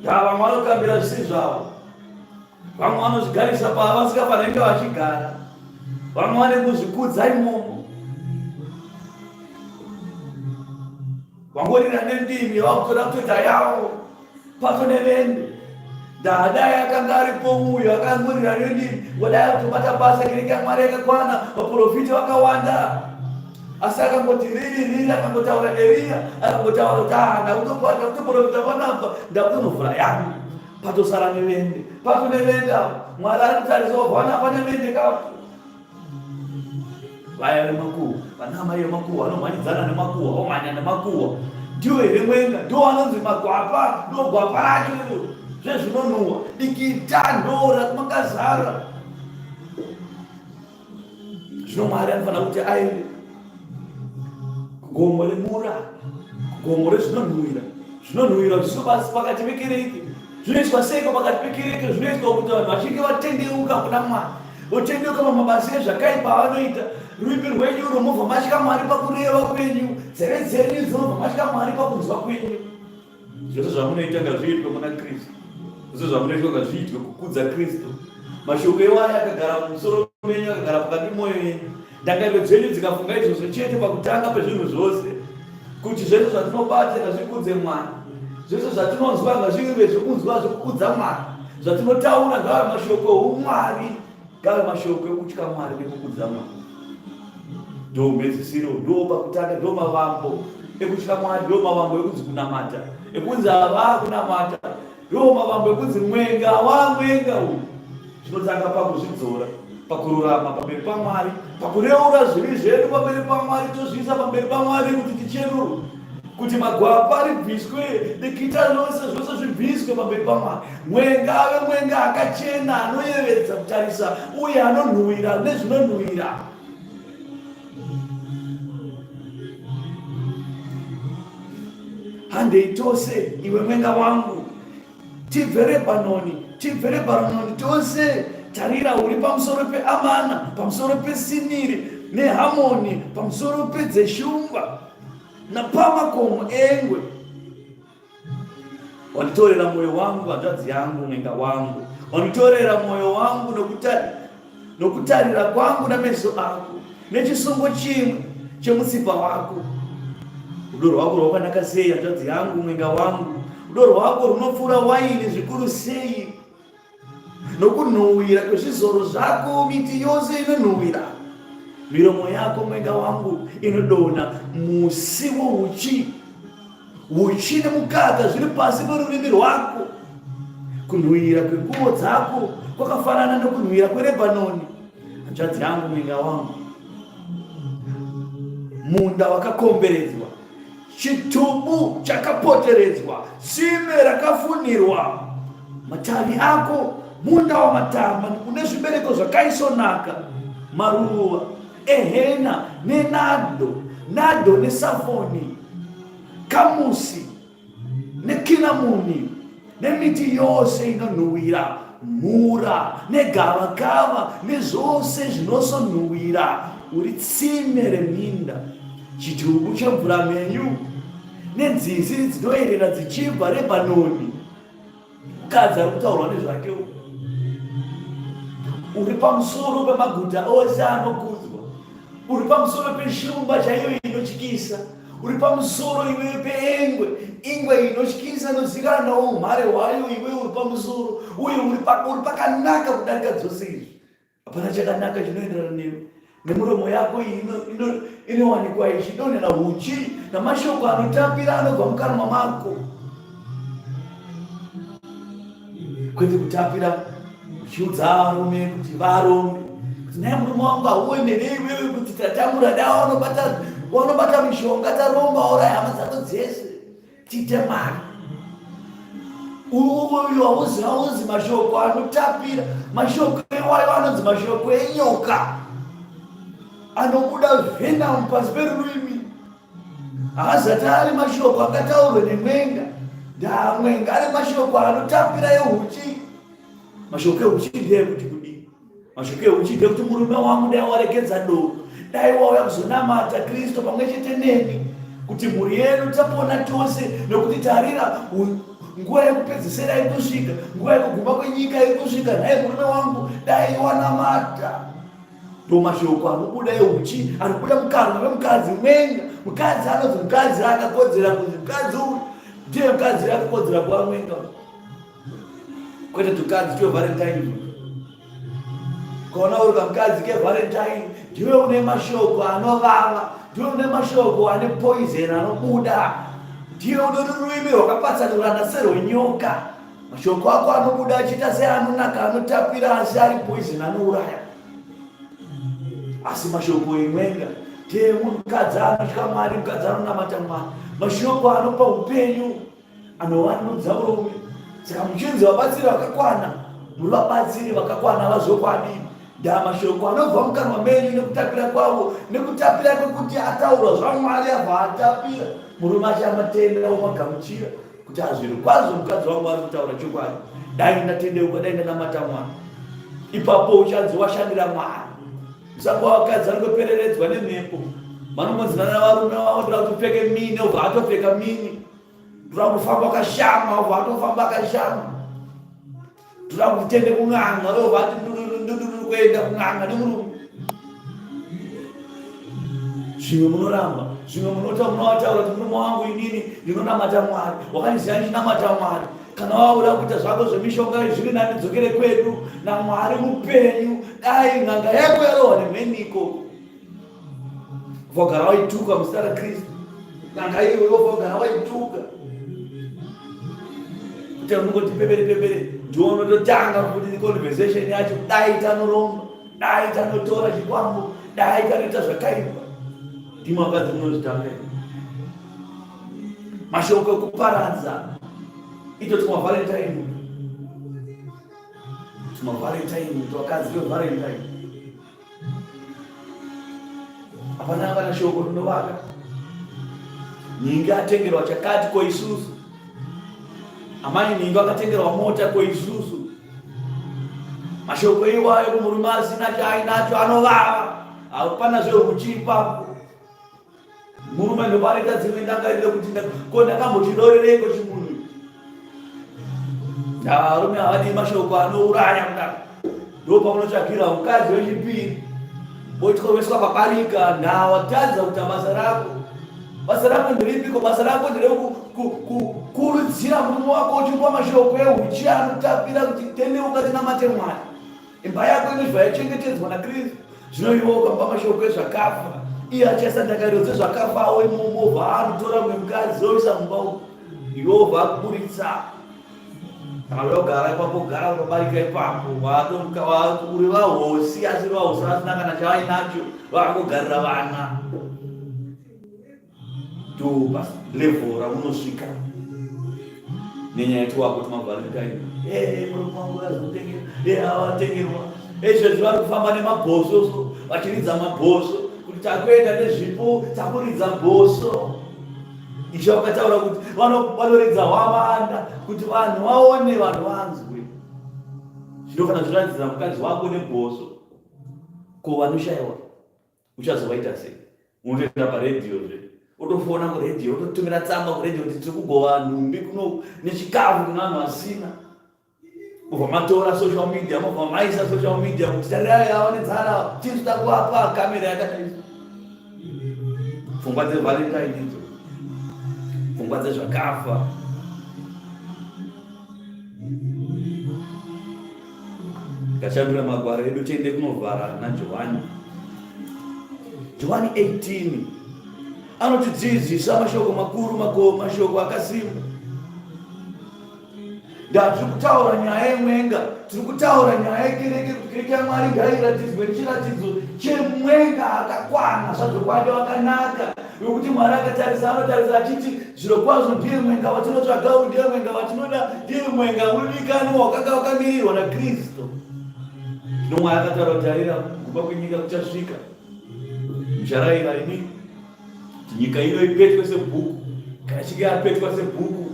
Ndaa vamwe vanokambira zvisiri zvavo, vamwe vanozvigarisa pavasingafaniri kunge vachigara, vamwe vane kuzvikudza imomo, vangorira nendimi vakutoda kutoita yavo. Pato nevende ndadai akanga aripo uyo akangorira nendimi wadai akutobata basa kereke yaMwari yakakwana vaprofita vakawanda asi akangoti riri riri akangotaura Eriya akangotaura kuti ah ndakutoprofita panapa ndakutonovhura yangu patosara nevende pato nevende apo Mwari ari kutarisa wabva pane vende kapo Vaya vemakuhwa, vana amai vemakuhwa vanomhanyidzana nemakuhwa, vomhanya nemakuhwa. Ndiwo here mwenga? Ndiwo anonzi magwapa, ndiwo gwapa racho iro. Zvezvinonhuhwa, dikita ndora makazara. Zvino Mwari anofanira kuti aende kugomo remura, kugomo rezvinonhuhwira. Zvinonhuhwira zvisiko basi pakati pekereke. Zvinoiswa seiko pakati pekereke? Zvinoiswa kuti vanhu vachinge vatendeuka kuna Mwari. Votendeuka pamabasa ezvakaipa avanoita. Rurimi rwenyu rumobva matya Mwari pakureva kwenyu, nzeve dzenyu dzinobva matya Mwari pakunzwa kwenyu. Zvose zvamunoita ngazviitwe muna Kristu. Zvose zvamunoitwa ngazviitwe kukudza Kristu. Mashoko iwayo akagara mumusoro menyu, akagara pakati mwoyo yenyu. Ndangariro dzenyu dzikafunga izvozvo chete pakutanga pezvinhu zvose, kuti zvese zvatinobata ngazvikudze Mwari, zvese zvatinonzwa ngazvive zvekunzwa zvekukudza Mwari, zvatinotaura ngave mashoko oumwari, ngave mashoko ekutya Mwari nekukudza Mwari. Ndo mhedzisiro, ndo pakutanga, ndo mavambo ekutya Mwari, ndo mavambo ekunzi kunamata, ekunzi ava kunamata, ndo mavambo ekunzi mwenga wamwenga uyu. Zvinotanga pakuzvidzora, pakururama pamberi paMwari, pakureura zvivi zvedu pamberi paMwari, tozviisa pamberi paMwari kuti tichenurwe, kuti magwapa ribviswe, dikita rose zvose zvibviswe pamberi paMwari. Mwenga ave mwenga akachena, anoyevedza kutarisa uye anonhuwira nezvinonhuwira. Handei tose, iwe mwenga wangu, Tibve Rebhanoni, tibve Rebhanoni tose. Tarira, uri pamusoro peAmana, pamusoro peSiniri neHamoni, pamusoro pedzeshumba napamakomo engwe. Wanditorera mwoyo wangu, hanzvadzi yangu, mwenga wangu. Wanditorera mwoyo wangu nokutarira kwangu nameso ako, nechisungo chimwe chemutsipa wako. Rudo rwako rwakanaka sei, hanzvadzi yangu, mwenga wangu! Rudo rwako runopfuura waini zvikuru sei! Nokunhuhwira kwezvizoro zvako miti yose inonhuhwira. Miromo yako, mwenga wangu, inodonha musi wouchi. Uchi nemukaka zviri pasi perurimi rwako. Kunhuhwira kwenguvo dzako kwakafanana nokunhuhwira kweRebhanoni. Hanzvadzi yangu, mwenga wangu, munda wakakomberedzwa, chitubu chakapoteredzwa, tsime rakafunirwa, matavi ako munda wamatamba une zvibereko zvakaisonaka, maruva ehena nenado, nado nesafoni, kamusi nekinamoni nemiti yose inonhuwira, mhura negavakava nezvose zvinosonhuwira. Uri tsime reminda, chitubu chemvura mhenyu, nenzizi dzinoerera dzichibva Rebhanoni. Mukadzi ari kutaurwa nezvake uyu uri pamusoro pemaguta ose anokudzwa, uri pamusoro peshumba chaiyo inotyisa, uri pamusoro iwewe peengwe, ingwe inotyisa inozivikanwa noumhare hwayo, iwewe uri pamusoro uye uri pakanaka kudarika dzose izvi. Hapana chakanaka chinoenderana newe. Nemuromo yako iyi inowanikwa ichidonhera huchi namashoko anotapira anobva mukanwa mako. Kwete kutapira uchiudza varume kuti varombe kuti naye murume wangu hauenderei iwewe kuti tatambura da wanobata mishonga taromba auraya hama dzako dzese. Tiite mari. Uyu hauzi hauzi mashoko anotapira, mashoko iwayo anonzi mashoko enyoka anobuda venom pasi perurimi. Haazati ari mashoko akataurwe nemwenga, ndaamwenga ari mashoko anotapira ehuchi. Mashoko ehuchi ndeekuti kudii? Mashoko ehuchi ndekuti murume wangu dai waregedza doro, dai wauya kuzonamata Kristu pamwe chete neni, kuti mhuri yedu tapona tose, nekuti tarira nguva yekupedzisira iri kusvika, nguva yekuguma kwenyika iri kusvika. Nhai murume wangu, dai wanamata. Ndo mashoko anobuda ehuchi anobuda mukanwa memukadzi mwenga. Mukadzi anonzi mukadzi akakodzera kunzi mukadzi uyu ndiye mukadzi akakodzera kuva mwenga. kwete tukadzi twevalentine kona uri kamukadzi kevalentine ndiwe une mashoko anovava ndiwe une mashoko ane poison anobuda ndiwe une rurimi rwakapatsanurana serwenyoka mashoko ako anobuda achiita seanonaka anotapira asi ari poison anouraya asi mashoko emwenga ndemukadzi anotya mwari mukadzi anonamata mwari mashoko anopa upenyu anovanudza murume saka muchinzi vabatsiri vakakwana muri vabatsiri vakakwana vazvokwadi ndaa mashoko anobva mukanwa menyu nekutapira kwavo nekutapira kwekuti ataurwa zvamwari abva atapira murume achamatenda omagamuchira kuti azviro kwazvo mukadzi wangu ari kutaura chokwadi dai ndatendeuka dai ndanamata mwari ipapo uchanzi washandira mwari Musango vakadzi vari kupereredzwa nemhepo. Vanongonzinana varume vavo ndoda kuti upfeke mini obva atopfeka mini. Ndoda kufamba akashama obva atofamba akashama. Ndoda kuti tiende kun'anga obva ati ndiri kuenda kun'anga nemurume. Zvimwe munoramba, zvimwe munota munovataura kuti murume wangu inini ndinonamata Mwari. Wakandiziva ndichinamata Mwari. Kana wakuda kuita zvako zvemishonga zviri nani dzokere kwedu naMwari mupenyu. Dai n'anga yako yarohwa nemheni ikoko. Vogara waituka muzita raKristu. N'anga iyoyo vogara waituka. Kuti unongoti pepere pepere ndiwo unototanga kuti conversation yacho dai tanoromba, dai tanotora chikwambo, dai tanoita zvakaipa. Ndimo vakadzi munozvitanga. Mashoko ekuparadza ito tumavalentine tumavalentine twakadzi vevalentine hapana kana shoko rinovaka nyingi atengerwa chakati ko isusu amai nyingi akatengerwa mota ko isusu mashoko iwayo kumurume asina chaainacho anovava hapana zvehuchi ipapo Murume ndopareta dzimwe ndangariro kuti ko ndakambochidorereiko chimunhu varume havadi mashoko anouraya kudaro ndopaunotsvakira mukadzi wechipiri wotyoreswa pabarika ndawatadza kuita basa rako basa rako nderipiko basa rako nderekukurudzira murume wako uchipa mashoko ehuchi anotapira kuti tendeuka tinamate mwari Imba yako inozva yachengetedzwa naKristu. Zvino iwe ukamupa mashoko ezvakafa, iye achaisa ndangariro dzezvakafawo imomo, obva anotora mumwe mukadzi oisa mumba umu, iwe obva akuburitsa. Kana uda kugara ipapo gara unobarika ipapo. Uri vahosi asi uri vahosi vasina kana chavainacho vakangogarira vana. Ndo level ramunosvika nenyaya yetiwako tumavhalentine. Eh, murume wangu azotengera, eh, awatengerwa. Izvezvi vari kufamba nemabhoso so vachiridza mabhoso kuti takuenda nezvipo takuridza bhoso. Ishe vakataura kuti vanoridza hwamanda kuti vanhu vaone, vanhu vanzwe. Zvino kana zviratidzira mukadzi wako nebhoso, ko vanoshayiwa uchazovaita sei? Unotoenda paredhiyo zve otofona kuredhiyo ototumira tsamba kuredhiyo kuti tiri kugova nhumbi kuno nechikafu kuna vanhu vasina. Mobva matora social media, mobva maisa social media kuti tarirai ava nenzara, tisu takuvapa kamera yakatariswa. Pfungwa dzeValentine idzo, pfungwa dzezvakafa. Tikashandura magwaro edu tiende kunovhara naJohani. Johani 18 anotidzidzisa mashoko makuru makuru, mashoko akasimba. Ndaa tiri kutaura nyaya yemwenga, tiri kutaura nyaya yekereke, kuti kereke yaMwari ngairatidzwe nechiratidzo chemwenga akakwana zvazvokwadi wakanaka, wekuti Mwari akatarisa anotarisa achiti zvirokwazvo ndiye mwenga watinotsvaga, uyu ndiye mwenga watinoda, ndiye mwenga unodikanwa wakanga wakamirirwa naKristu. Zvino Mwari akataura kuti tarira kuguma kwenyika kuchasvika, mucharayira imi kuti nyika ino ipetwe sebhuku. Kana ichinge yapetwa sebhuku,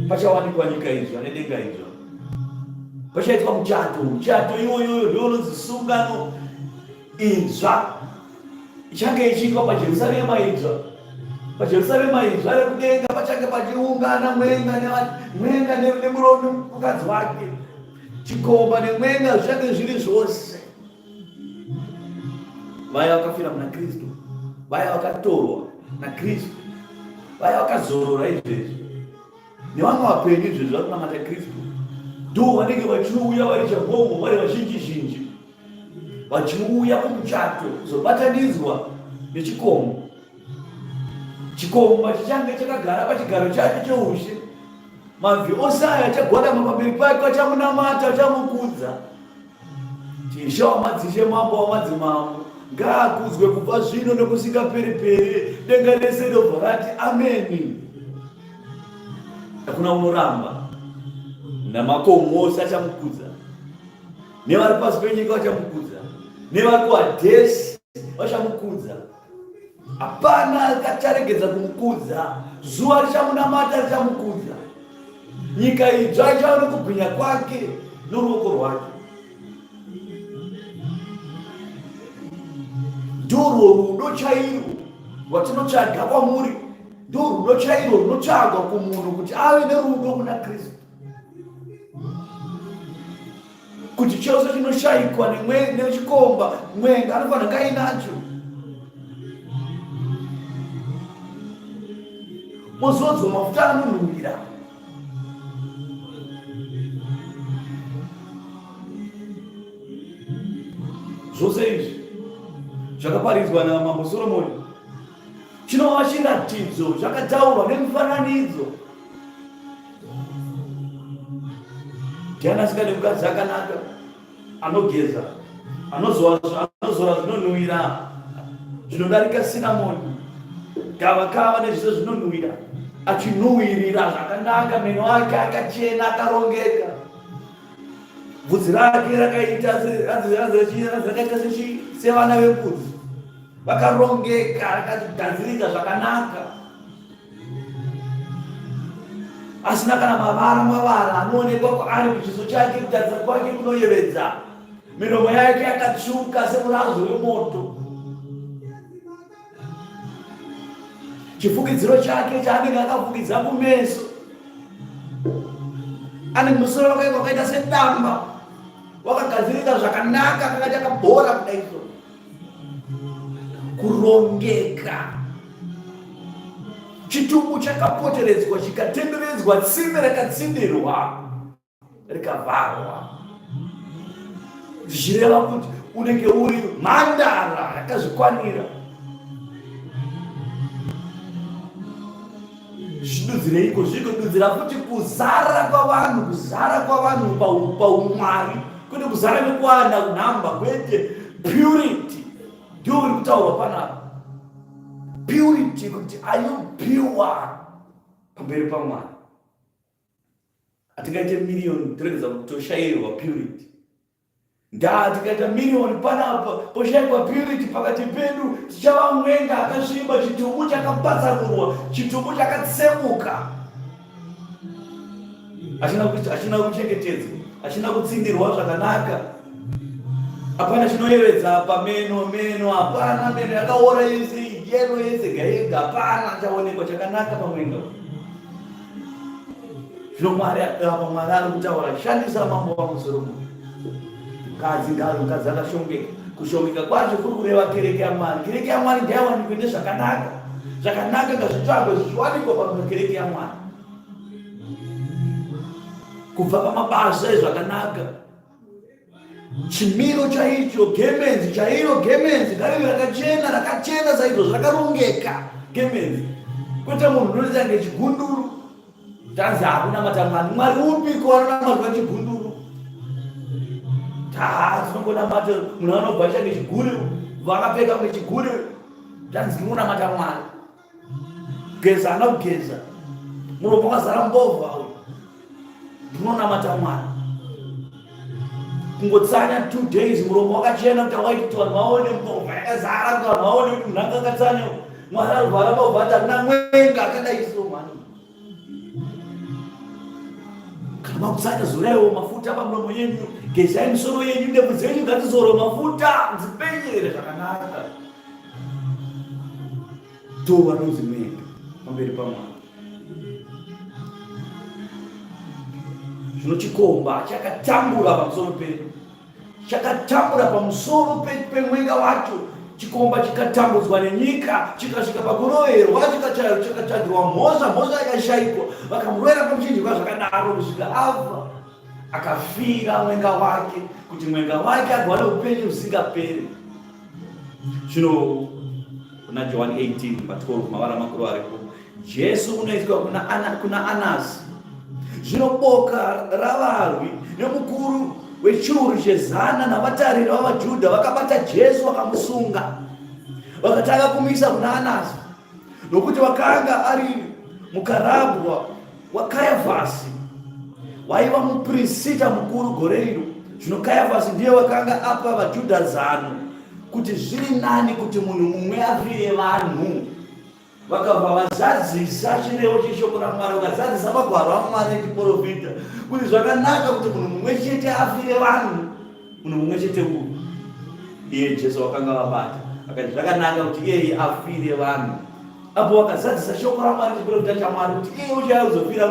pachawanikwa nyika idzva nedenga idzva, pachaitwa muchato. Muchato iwoyoyo ndiwo unonzi sungano idzva, ichange ichiitwa paJerusarema idzva. PaJerusarema idzva rekudenga pachange pachiungana mwenga mwenga nemurume mukadzi wake, chikomba nemwenga zvichange zviri zvose. Vaya vakafira muna Kristu, vaya vakatorwa naKristu, vaya vakazorora izvezvi nevamwe vapenyu izvezvi vari kunamata Kristu, ndo vanenge vachiuya vari chagomo, vari vazhinji zhinji vachiuya kumuchato kuzobatanidzwa nechikomo. Chikomba chichange chakagara pachigaro chacho cheushe, mabvi ose aya achagwadama pamberi pake, achamunamata, achamukudza. Ishe wamadzishe, mambo wamadzimambo, ngaakudzwe kubva zvino nokusingaperi-peri. Denga rese robva rati ameni. Hakuna unoramba, namakomo ose achamukudza, nevari pasi penyika vachamukudza, nevari kuHadhesi vachamukudza. Hapana acharegedza kumukudza. Zuva richamunamata, richamukudza. Nyika idzva ichava nokubwinya kwake noruoko rwake. Ndorwo rudo chairwo rwatinotsvaga kwamuri, ndorudo chairwo runotsvagwa kumunhu kuti ave nerudo kuna Kristu. Kuti chose chinoshaikwa nechikomba mwenga anofanira kunge ainacho. Mozodzwa mafuta anonhuhwira. Zvose izvi zvakaparidzwa namambo Soromoni chinova chiratidzo zvakataurwa nemifananidzo. Ndiani asingade mukadzi akanaka anogeza, anozora zvinonhuwira zvinodarika sinamoni, gavakava nezvise zvinonhuwira, achinhuwirira zvakanaka, meno ake akachena akarongeka, bvudzi rake rakaita sevana vembudzi vakarongeka, rakagadzirika zvakanaka. Asina kana mavara mavara anoonekwa kwaari kuchiso chake, kutarisa kwake kunoyevedza, miromo yake yakatsvuka semurazvo wemoto, chifukidziro chake chaanenge akafukidza kumeso, ane musoro wake wakaita sedamba wakagadzirika zvakanaka, kakaita kabhora kudai so kurongeka. Chitubu chakapoteredzwa chikatenderedzwa, tsime rakatsindirwa rikavharwa, zvichireva kuti unenge uri mhandara yakazvikwanira. Zvidudzireiko? Zvikududzira futi kuzara kwavanhu, kuzara kwavanhu paumwari, kwete kuzara nekuwanda kunhamba, kwete. Purity ndiyo uri kutaurwa panapa. Purity, kuti are you pure pamberi paMwari? Hatingaite miriyoni toregedza kutoshairwa purity. Ndaa tikaita miriyoni panapa poshaikwa purity pakati pedu, tichava mwenga akasviba, chitubu chakapatsanurwa, chitubu chakatsemuka, hachina kuchengetedzwa, hachina kutsindirwa zvakanaka, hapana chinoyevedza apa, meno meno hapana, meno yakaora yese, yelo yese gayega, hapana chaonekwa chakanaka pamwenga. Zvino Mwari apa Mwari ari kutaura shandisa mambo wangu Soromoni. Mukadzi ngaawe mukadzi akashongeka. Kushongeka kwacho kuri kureva kereke yaMwari. Kereke yaMwari ngaiwanikwe nezvakanaka. Zvakanaka ngazvitsvagwe zvichiwanikwa pakereke yaMwari. Kubva pamabasa ezvakanaka. Chimiro chaicho, gemenzi chairo, gemenzi ngarive rakachena, rakachena saizvozvo, rakarongeka gemenzi, kwete munhu unoita kunge chigunduru. Tanzi hakunamata Mwari. Mwari upiko anonamatwa chigunduru? Taa tinongonamata munhu anobva aita kunge chigure, vakapfeka kunge chigure, tanzi tinonamata Mwari. Geza haana kugeza, muromo wakazara mbovha uyu. Ndinonamata Mwari. Kungotsanya 2 days muromo wakachena kuti awaiti kuti vanhu vaone mbovha yakazara, kuti vanhu vaone kuti munhu anga akatsanya. Mwari arwara mbovha ati hakuna mwenga akadai so mhani. Kana makutsanya zoraiwo mafuta pamuromo yenyu, gezai misoro yenyu, ndebvu dzenyu ngadzizorwe mafuta dzipenyere zvakanaka. Ndo vanonzi mwenga pamberi paMwari. Zvino chikomba chakatambura pamusoro pedu, chakatambura pamusoro pemwenga wacho. Chikomba chikatambudzwa nenyika, chikasvika pakuroverwa, chikatsvagirwa mhosva, mhosva ikashaikwa, vakamurovera pamuchinjikwa zvakadaro kusvika afa. Akafira mwenga wake kuti mwenga wake agwane upenyu husingaperi. Zvino kuna Johani 18 pa 12 mavara makuru aripo, Jesu unoiswa kuna, Ana, kuna Anasi. Zvino boka ravarwi nemukuru wechiuru chezana navatariri vavaJudha vakabata Jesu vakamusunga, vakatanga kumuisa kuna Anasi, nokuti wakanga ari mukarabwa waKayafasi, waiva mupirisita mukuru gore iro. Zvino Kayafasi ndiye wakanga apa vaJudha zano kuti zviri nani kuti munhu mumwe afire vanhu. Vakabva vazadzisa chirevo cheshoko raMwari, vakazadzisa magwaro aMwari echiporofita kuti zvakanaka kuti munhu mumwe chete afire vanhu, munhu mumwe chete uyu iye Jesu wakanga vabata, akati zvakanaka kuti iyeye afire vanhu. Apo wakazadzisa shoko raMwari, chiporofita chaMwari, kuti iye uchauya kuzofira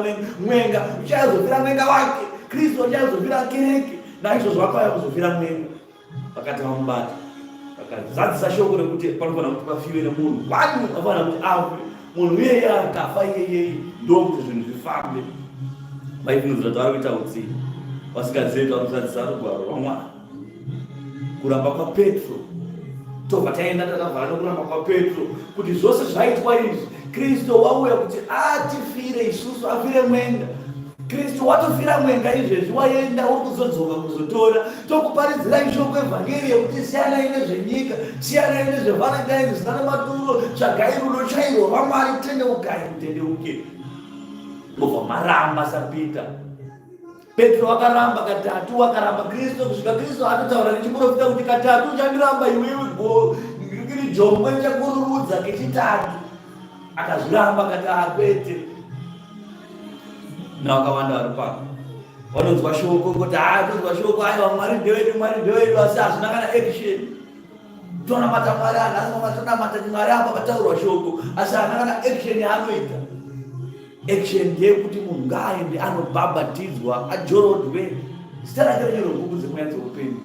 mwenga, uchauya kuzofira mwenga wake, Kristu uchauya kuzofira kereke, naizvozvo wakauya kuzofira mwenga. Vakati vamubata, vakazadzisa shoko rekuti panofanira kuti pafiwe nemunhu, vanhu vanofanira kuti afe, munhu iyeye akafa iyeyeye ndokuti zvinhu zvifambe. Vaifungidzira kuti vari kuita utsinye, vasingazivi kuti vari kuzadzisa rugwaro rwaMwari. Kuramba kwaPetro, tobva taenda takavhara nokuramba kwaPetro kuti zvose zvaitwa izvi, Kristu wauya kuti atifire isusu, afire mwenga. Kristu watofira mwenga izvezvi, waenda uri kuzodzoka kuzotora. Tokuparidzirai shoko evhangeri yekuti siyanai nezvenyika, siyanai nezvevalentine zvisina nematuro, tsvagai rudo chairwo rwaMwari, tendeukai mutendeuke. Mobva maramba saPeter. Petro wakaramba katatu, wakaramba Kristu kusvika Kristu atotaura nechiprofita kuti katatu uchandiramba iwewe, iri jongwe richakururudza kechitatu. Akazviramba akati akwete. Navakawanda vari pano vanonzwa shoko kuti haa tonzwa shoko, aiwa Mwari ndewedu, Mwari ndewedu, asi hazvina kana action. Tonamata Mwari anhasi, tonamata Mwari apa pataurwa shoko, asi haana kana action yaanoita. Action ndeyekuti munhu ngaaende anobhabhatidzwa ajorodwe zita rake rinyorwe mubhuku dzemweya dzeupenyu.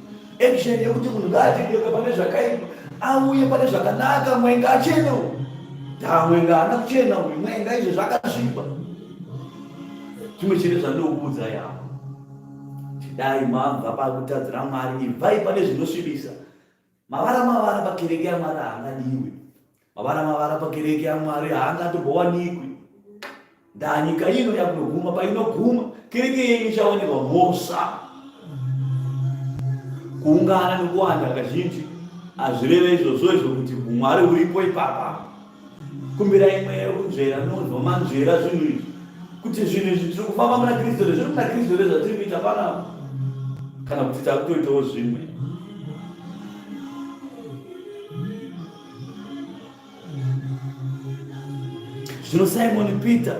Action yekuti munhu ngaatendeuke pane zvakaipa auye pane zvakanaka, mwenga achene uyu. Taa mwenga haana kuchena uyu, mwenga izvo zvakasviba. Chimwe chete zvandinokuudza yavo, dai mabva pakutadzira Mwari, ibvai pane zvinosvibisa. Mavara mavara pakereke yaMwari haangadiwi. Mavara mavara pakereke yaMwari haangatombowanikwi. Ndanyika ino yakunoguma painoguma, kereke yenyu ichawanikwa mhosva. Kuungana nekuwanda kazhinji hazvireve izvozvo izvo kuti Mwari uripo ipapa. Kumbirai mweya wekunzvera nonzwa manzvera zvinhu izvi kuti zvinhu izvi tiri kufamba muna Kristu here, zviri muna Kristu here zvatiri kuita panapa, kana kuti takutoitawo zvimwe. Zvino Simoni Peter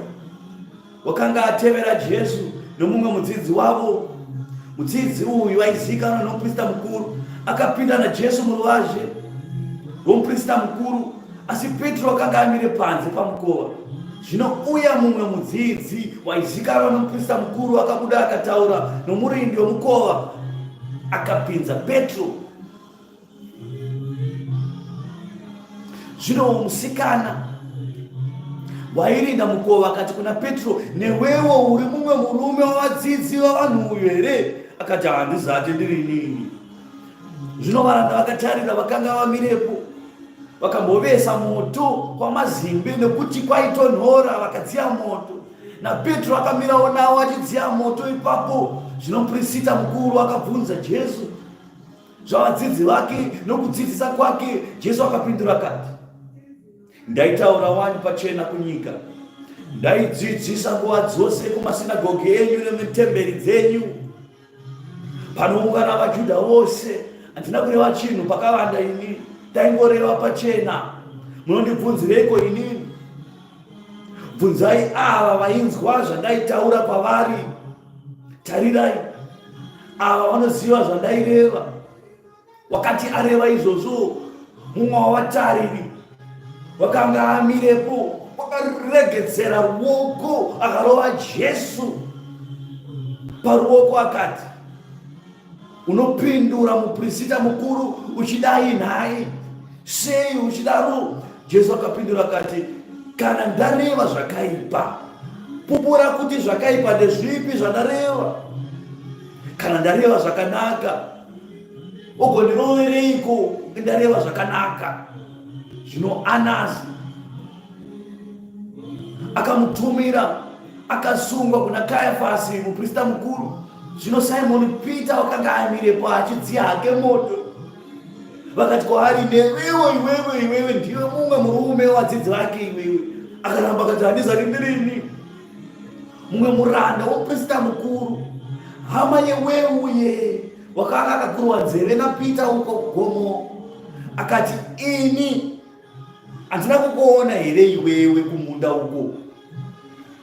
wakanga atevera Jesu nomumwe mudzidzi wavo. Mudzidzi uyu aizivikanwa nomuprista mukuru, akapinda naJesu muruvazhe rwomuprista mukuru, asi Petro akanga amire panze pamukova. Zvino uya mumwe mudzidzi waizivikanwa nomuprista mukuru akabuda akataura nomurindi womukova, akapinza Petro. Zvino musikana wairinda mukova akati kuna Petro, newewo uri mumwe murume wavadzidzi vavanhu uyu here? Akati, handizati ndiri inini. Zvino varanda vakatarira vakanga vamirepo, vakambovesa moto kwamazimbe nekuti kwaitonhora, vakadziya moto. NaPetro akamirawo navo achidziya moto ipapo. Zvino muprista mukuru akabvunza Jesu zvavadzidzi vake nokudzidzisa kwake. Jesu akapindura akati, ndaitaura wani pachena kunyika, ndaidzidzisa nguva dzose kumasinagoge enyu nemutemberi dzenyu, panoungana vaJudha vose. Handina kureva chinhu pakavanda ini, ndaingoreva pachena. Munondibvunzireiko inini? Bvunzai ava vainzwa zvandaitaura kwavari. Tarirai, ava vanoziva zvandaireva. Wakati areva izvozvo, mumwe wavatariri wakanga amirepo wakaregedzera ruoko akarova Jesu paruoko akati, Unopindura muprisita mukuru uchidai nhai? Sei uchidaro? Jesu akapindura akati, Kana ndareva zvakaipa, pupura kuti zvakaipa ndezvipi zvandareva. Kana ndareva zvakanaka, ugondirovereiko ndareva zvakanaka? Zvino Anasi akamutumira akasungwa kuna Kayafasi muprista mukuru. Zvino Simoni Pita wakanga amirepo achidziya hake moto. Vakati kwaari, newewo iwewe iwewe ndiwe mumwe murume wadzidzi vake iwewe. Akaramba akati, handizati ndirini. Mumwe muranda womuprista mukuru, hama yeweuye, wakanga akakurwa nzeve naPita uko kugomo, akati, ini Handina kukuona here iwewe kumunda uko?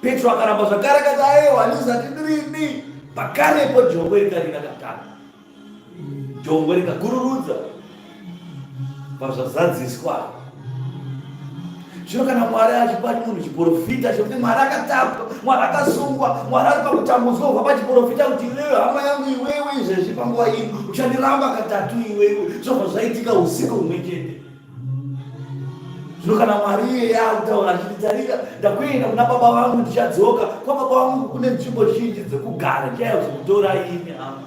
Petro akaramba zvakare akati, aiwa, handizati ndirini. Pakarepo jongwe rikarira katatu, jongwe rikagururudza pazvazadziswa. Zvino kana Mwari achipa munhu chiporofita chekuti Mwari akatapwa, Mwari akasungwa, Mwari ari pakutambudzwa kubva pachiporofita kuti iwewe hama yangu iwewe izvezvi panguva ino uchandiramba katatu iwewe, zvobva zvaitika usiku humwe chete. Zvino kana Mwari iyeye akutaura achiti tarira ndakuenda kuna baba vangu ndichadzoka kwababa vangu kune nzvimbo zhinji dzekugara ndichauya kuzokutorai imi hama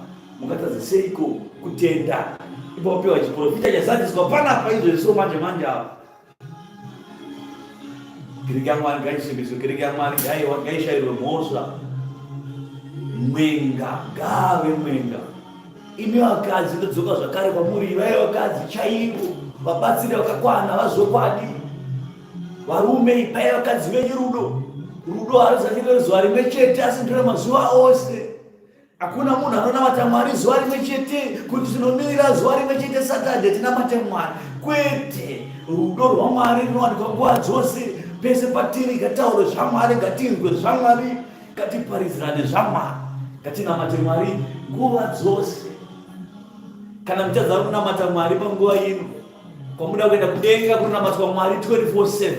mungatadze seiko kutenda ipapo piwa chiprofita chazadziswa panapa izvezvi so manje manje apa kereke yamwari ngaisimbiswe kereke yamwari ngaishairwe mhosva mwenga ngaave mwenga Imi vakadzi ndodzoka zvakare kwamuri, ivai vakadzi chaivo, vabatsiri vakakwana vazvokwadi. Varume, ipai vakadzi venyu rudo. Rudo haruzati rwezuva rimwe chete, asi nderwemazuva ose. Hakuna munhu anonamata Mwari zuva rimwe chete kuti tinomirira zuva rimwe chete Saturday tinamate Mwari. Kwete, rudo rwaMwari runowanikwa nguva dzose, pese patiri. Ngataure zvaMwari, ngatinzwe zvaMwari. Ngatiparidzirane zvaMwari, ngatinamate Mwari nguva dzose. Kana muchadza kunamata Mwari panguva ino, kwamuda kuenda kudenga kunonamatwa Mwari 24/7,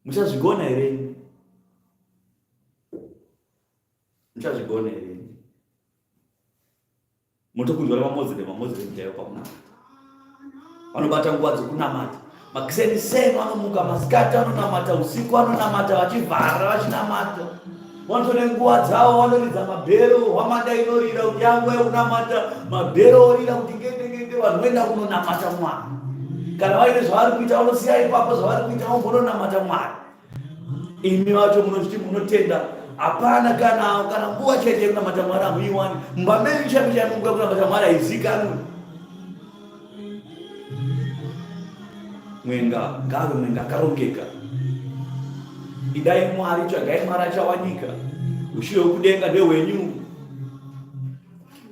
muchazvigona here? Muchazvigona here? Motokunzwa nemaMoslem, maMoslem chaiwo pakunamata vanobata nguva dzekunamata makiseniseni vanomuka masikati vanonamata usiku vanonamata vachivhara vachinamata vanotone nguva dzavo vanoridza mabhero hwamanda inorira kuti yanguva yekunamata mabhero orira kuti ngende ngende vanhu voenda kunonamata mwari kana vaine zvavari kuita vanosiya ipapo zvavari kuita vombononamata mwari. Imi vacho munozviti munotenda, hapana kana kana nguva chete yekunamata Mwari hamuiwani. Mumba menyu chaimo chaimo nguva yekunamata Mwari haizikanwi. Mwenga ngave mwenga akarongeka. Idai Mwari, tsvagai Mwari achawanika. Ushe hwekudenga ndehwenyu.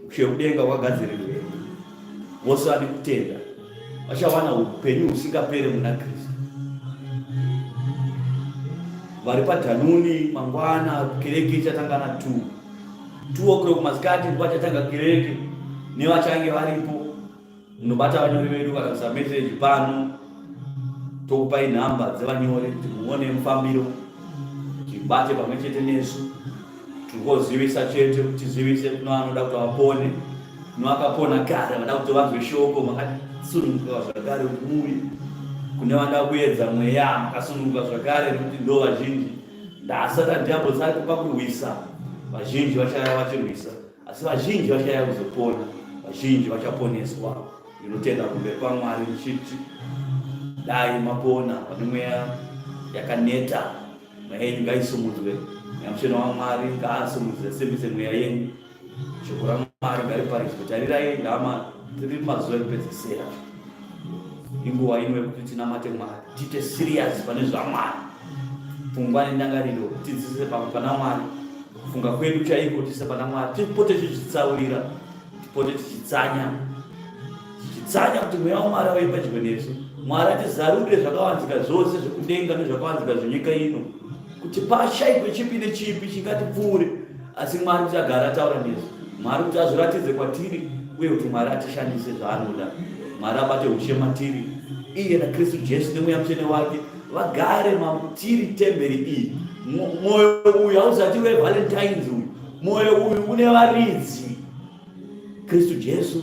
Ushe hwekudenga hwagadzirirwa vose vane kutenda vachawana upenyu husingapere muna Kristu. Vari paDhanuni mangwana kereke ichatanga na 2 2 o'clock masikati ndipo achatanga kereke nevachange varipo. Munobata vanyori vedu kana kuisa message pano, tokupai nhamba dzevanyori kuti muone mufambiro, tibate pamwe chete nesu. Tingozivisa chete kuti tizivise kuno anoda kuti vapone, kuno akapona kare vada kuti vanzwe shoko, makasununguka zvakare kuti muuye. Kune vanoda kuedza mweya, makasununguka zvakare nekuti ndo vazhinji. Ndasati dhiabhorosi ari kupa kurwisa, vazhinji vachaya vachirwisa. Asi vazhinji vachauya kuzopona, vazhinji vachaponeswa. Ndinotenda kumberi kwaMwari ndichiti dai mapona vane mweya yakaneta, mweya yenyu ngaisumudzwe. Mweya Mutsvene waMwari ngaasumudze asimbise mweya yenyu. Shoko raMwari ngariparidzwe. Tarirai hama, tiri mumazuva ekupedzisira. Inguva ino yekuti tinamate Mwari, tiite serious pane zvaMwari, pfungwa nendangariro tidzise pamwe pana Mwari. Kufunga kwedu chaiko tise pana Mwari, tipote tichitsaurira, tipote tichitsanya, tichitsanya kuti mweya waMwari auye padyo nesu. Mwari atizarurire zvakavanzika zvose zvekudenga nezvakavanzika zvenyika ino, kuti pashaikwe chipi nechipi chingatipfuure, asi Mwari kuti agare ataura nesu, Mwari kuti azviratidze kwatiri, uye kuti Mwari atishandise zvaanoda. Mwari abate ushe matiri, iye naKristu Jesu nemweya mutsvene wake vagare matiri temberi iyi. Mwoyo uyu hauzati weValentines uyu, mwoyo uyu une varidzi. Kristu Jesu,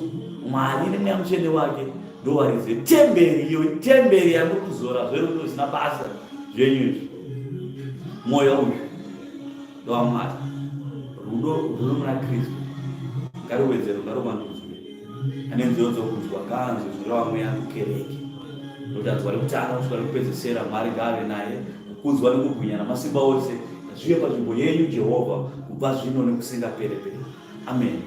Mwari nemweya mutsvene wake ndo varidzi vetemberi iyo, temberi yamuri kuzora zverudo zvisina basa zvenyu izvi. Mwoyo uyu ndowaMwari, rudo ruri muna Kristu ngaruwedzerwe, ngaruvandudzwe. Ane nzeve dzokunzwa ngaanzwe zvinoreva mweya kukereke. Nokuti anzwa rekutanga kusvika rekupedzesera, Mwari ngaave naye, kukudzwa nekubwinya namasimba ose ngazvive panzvimbo yenyu, Jehovha, kubva zvino nekusingapere-pere. Ameni.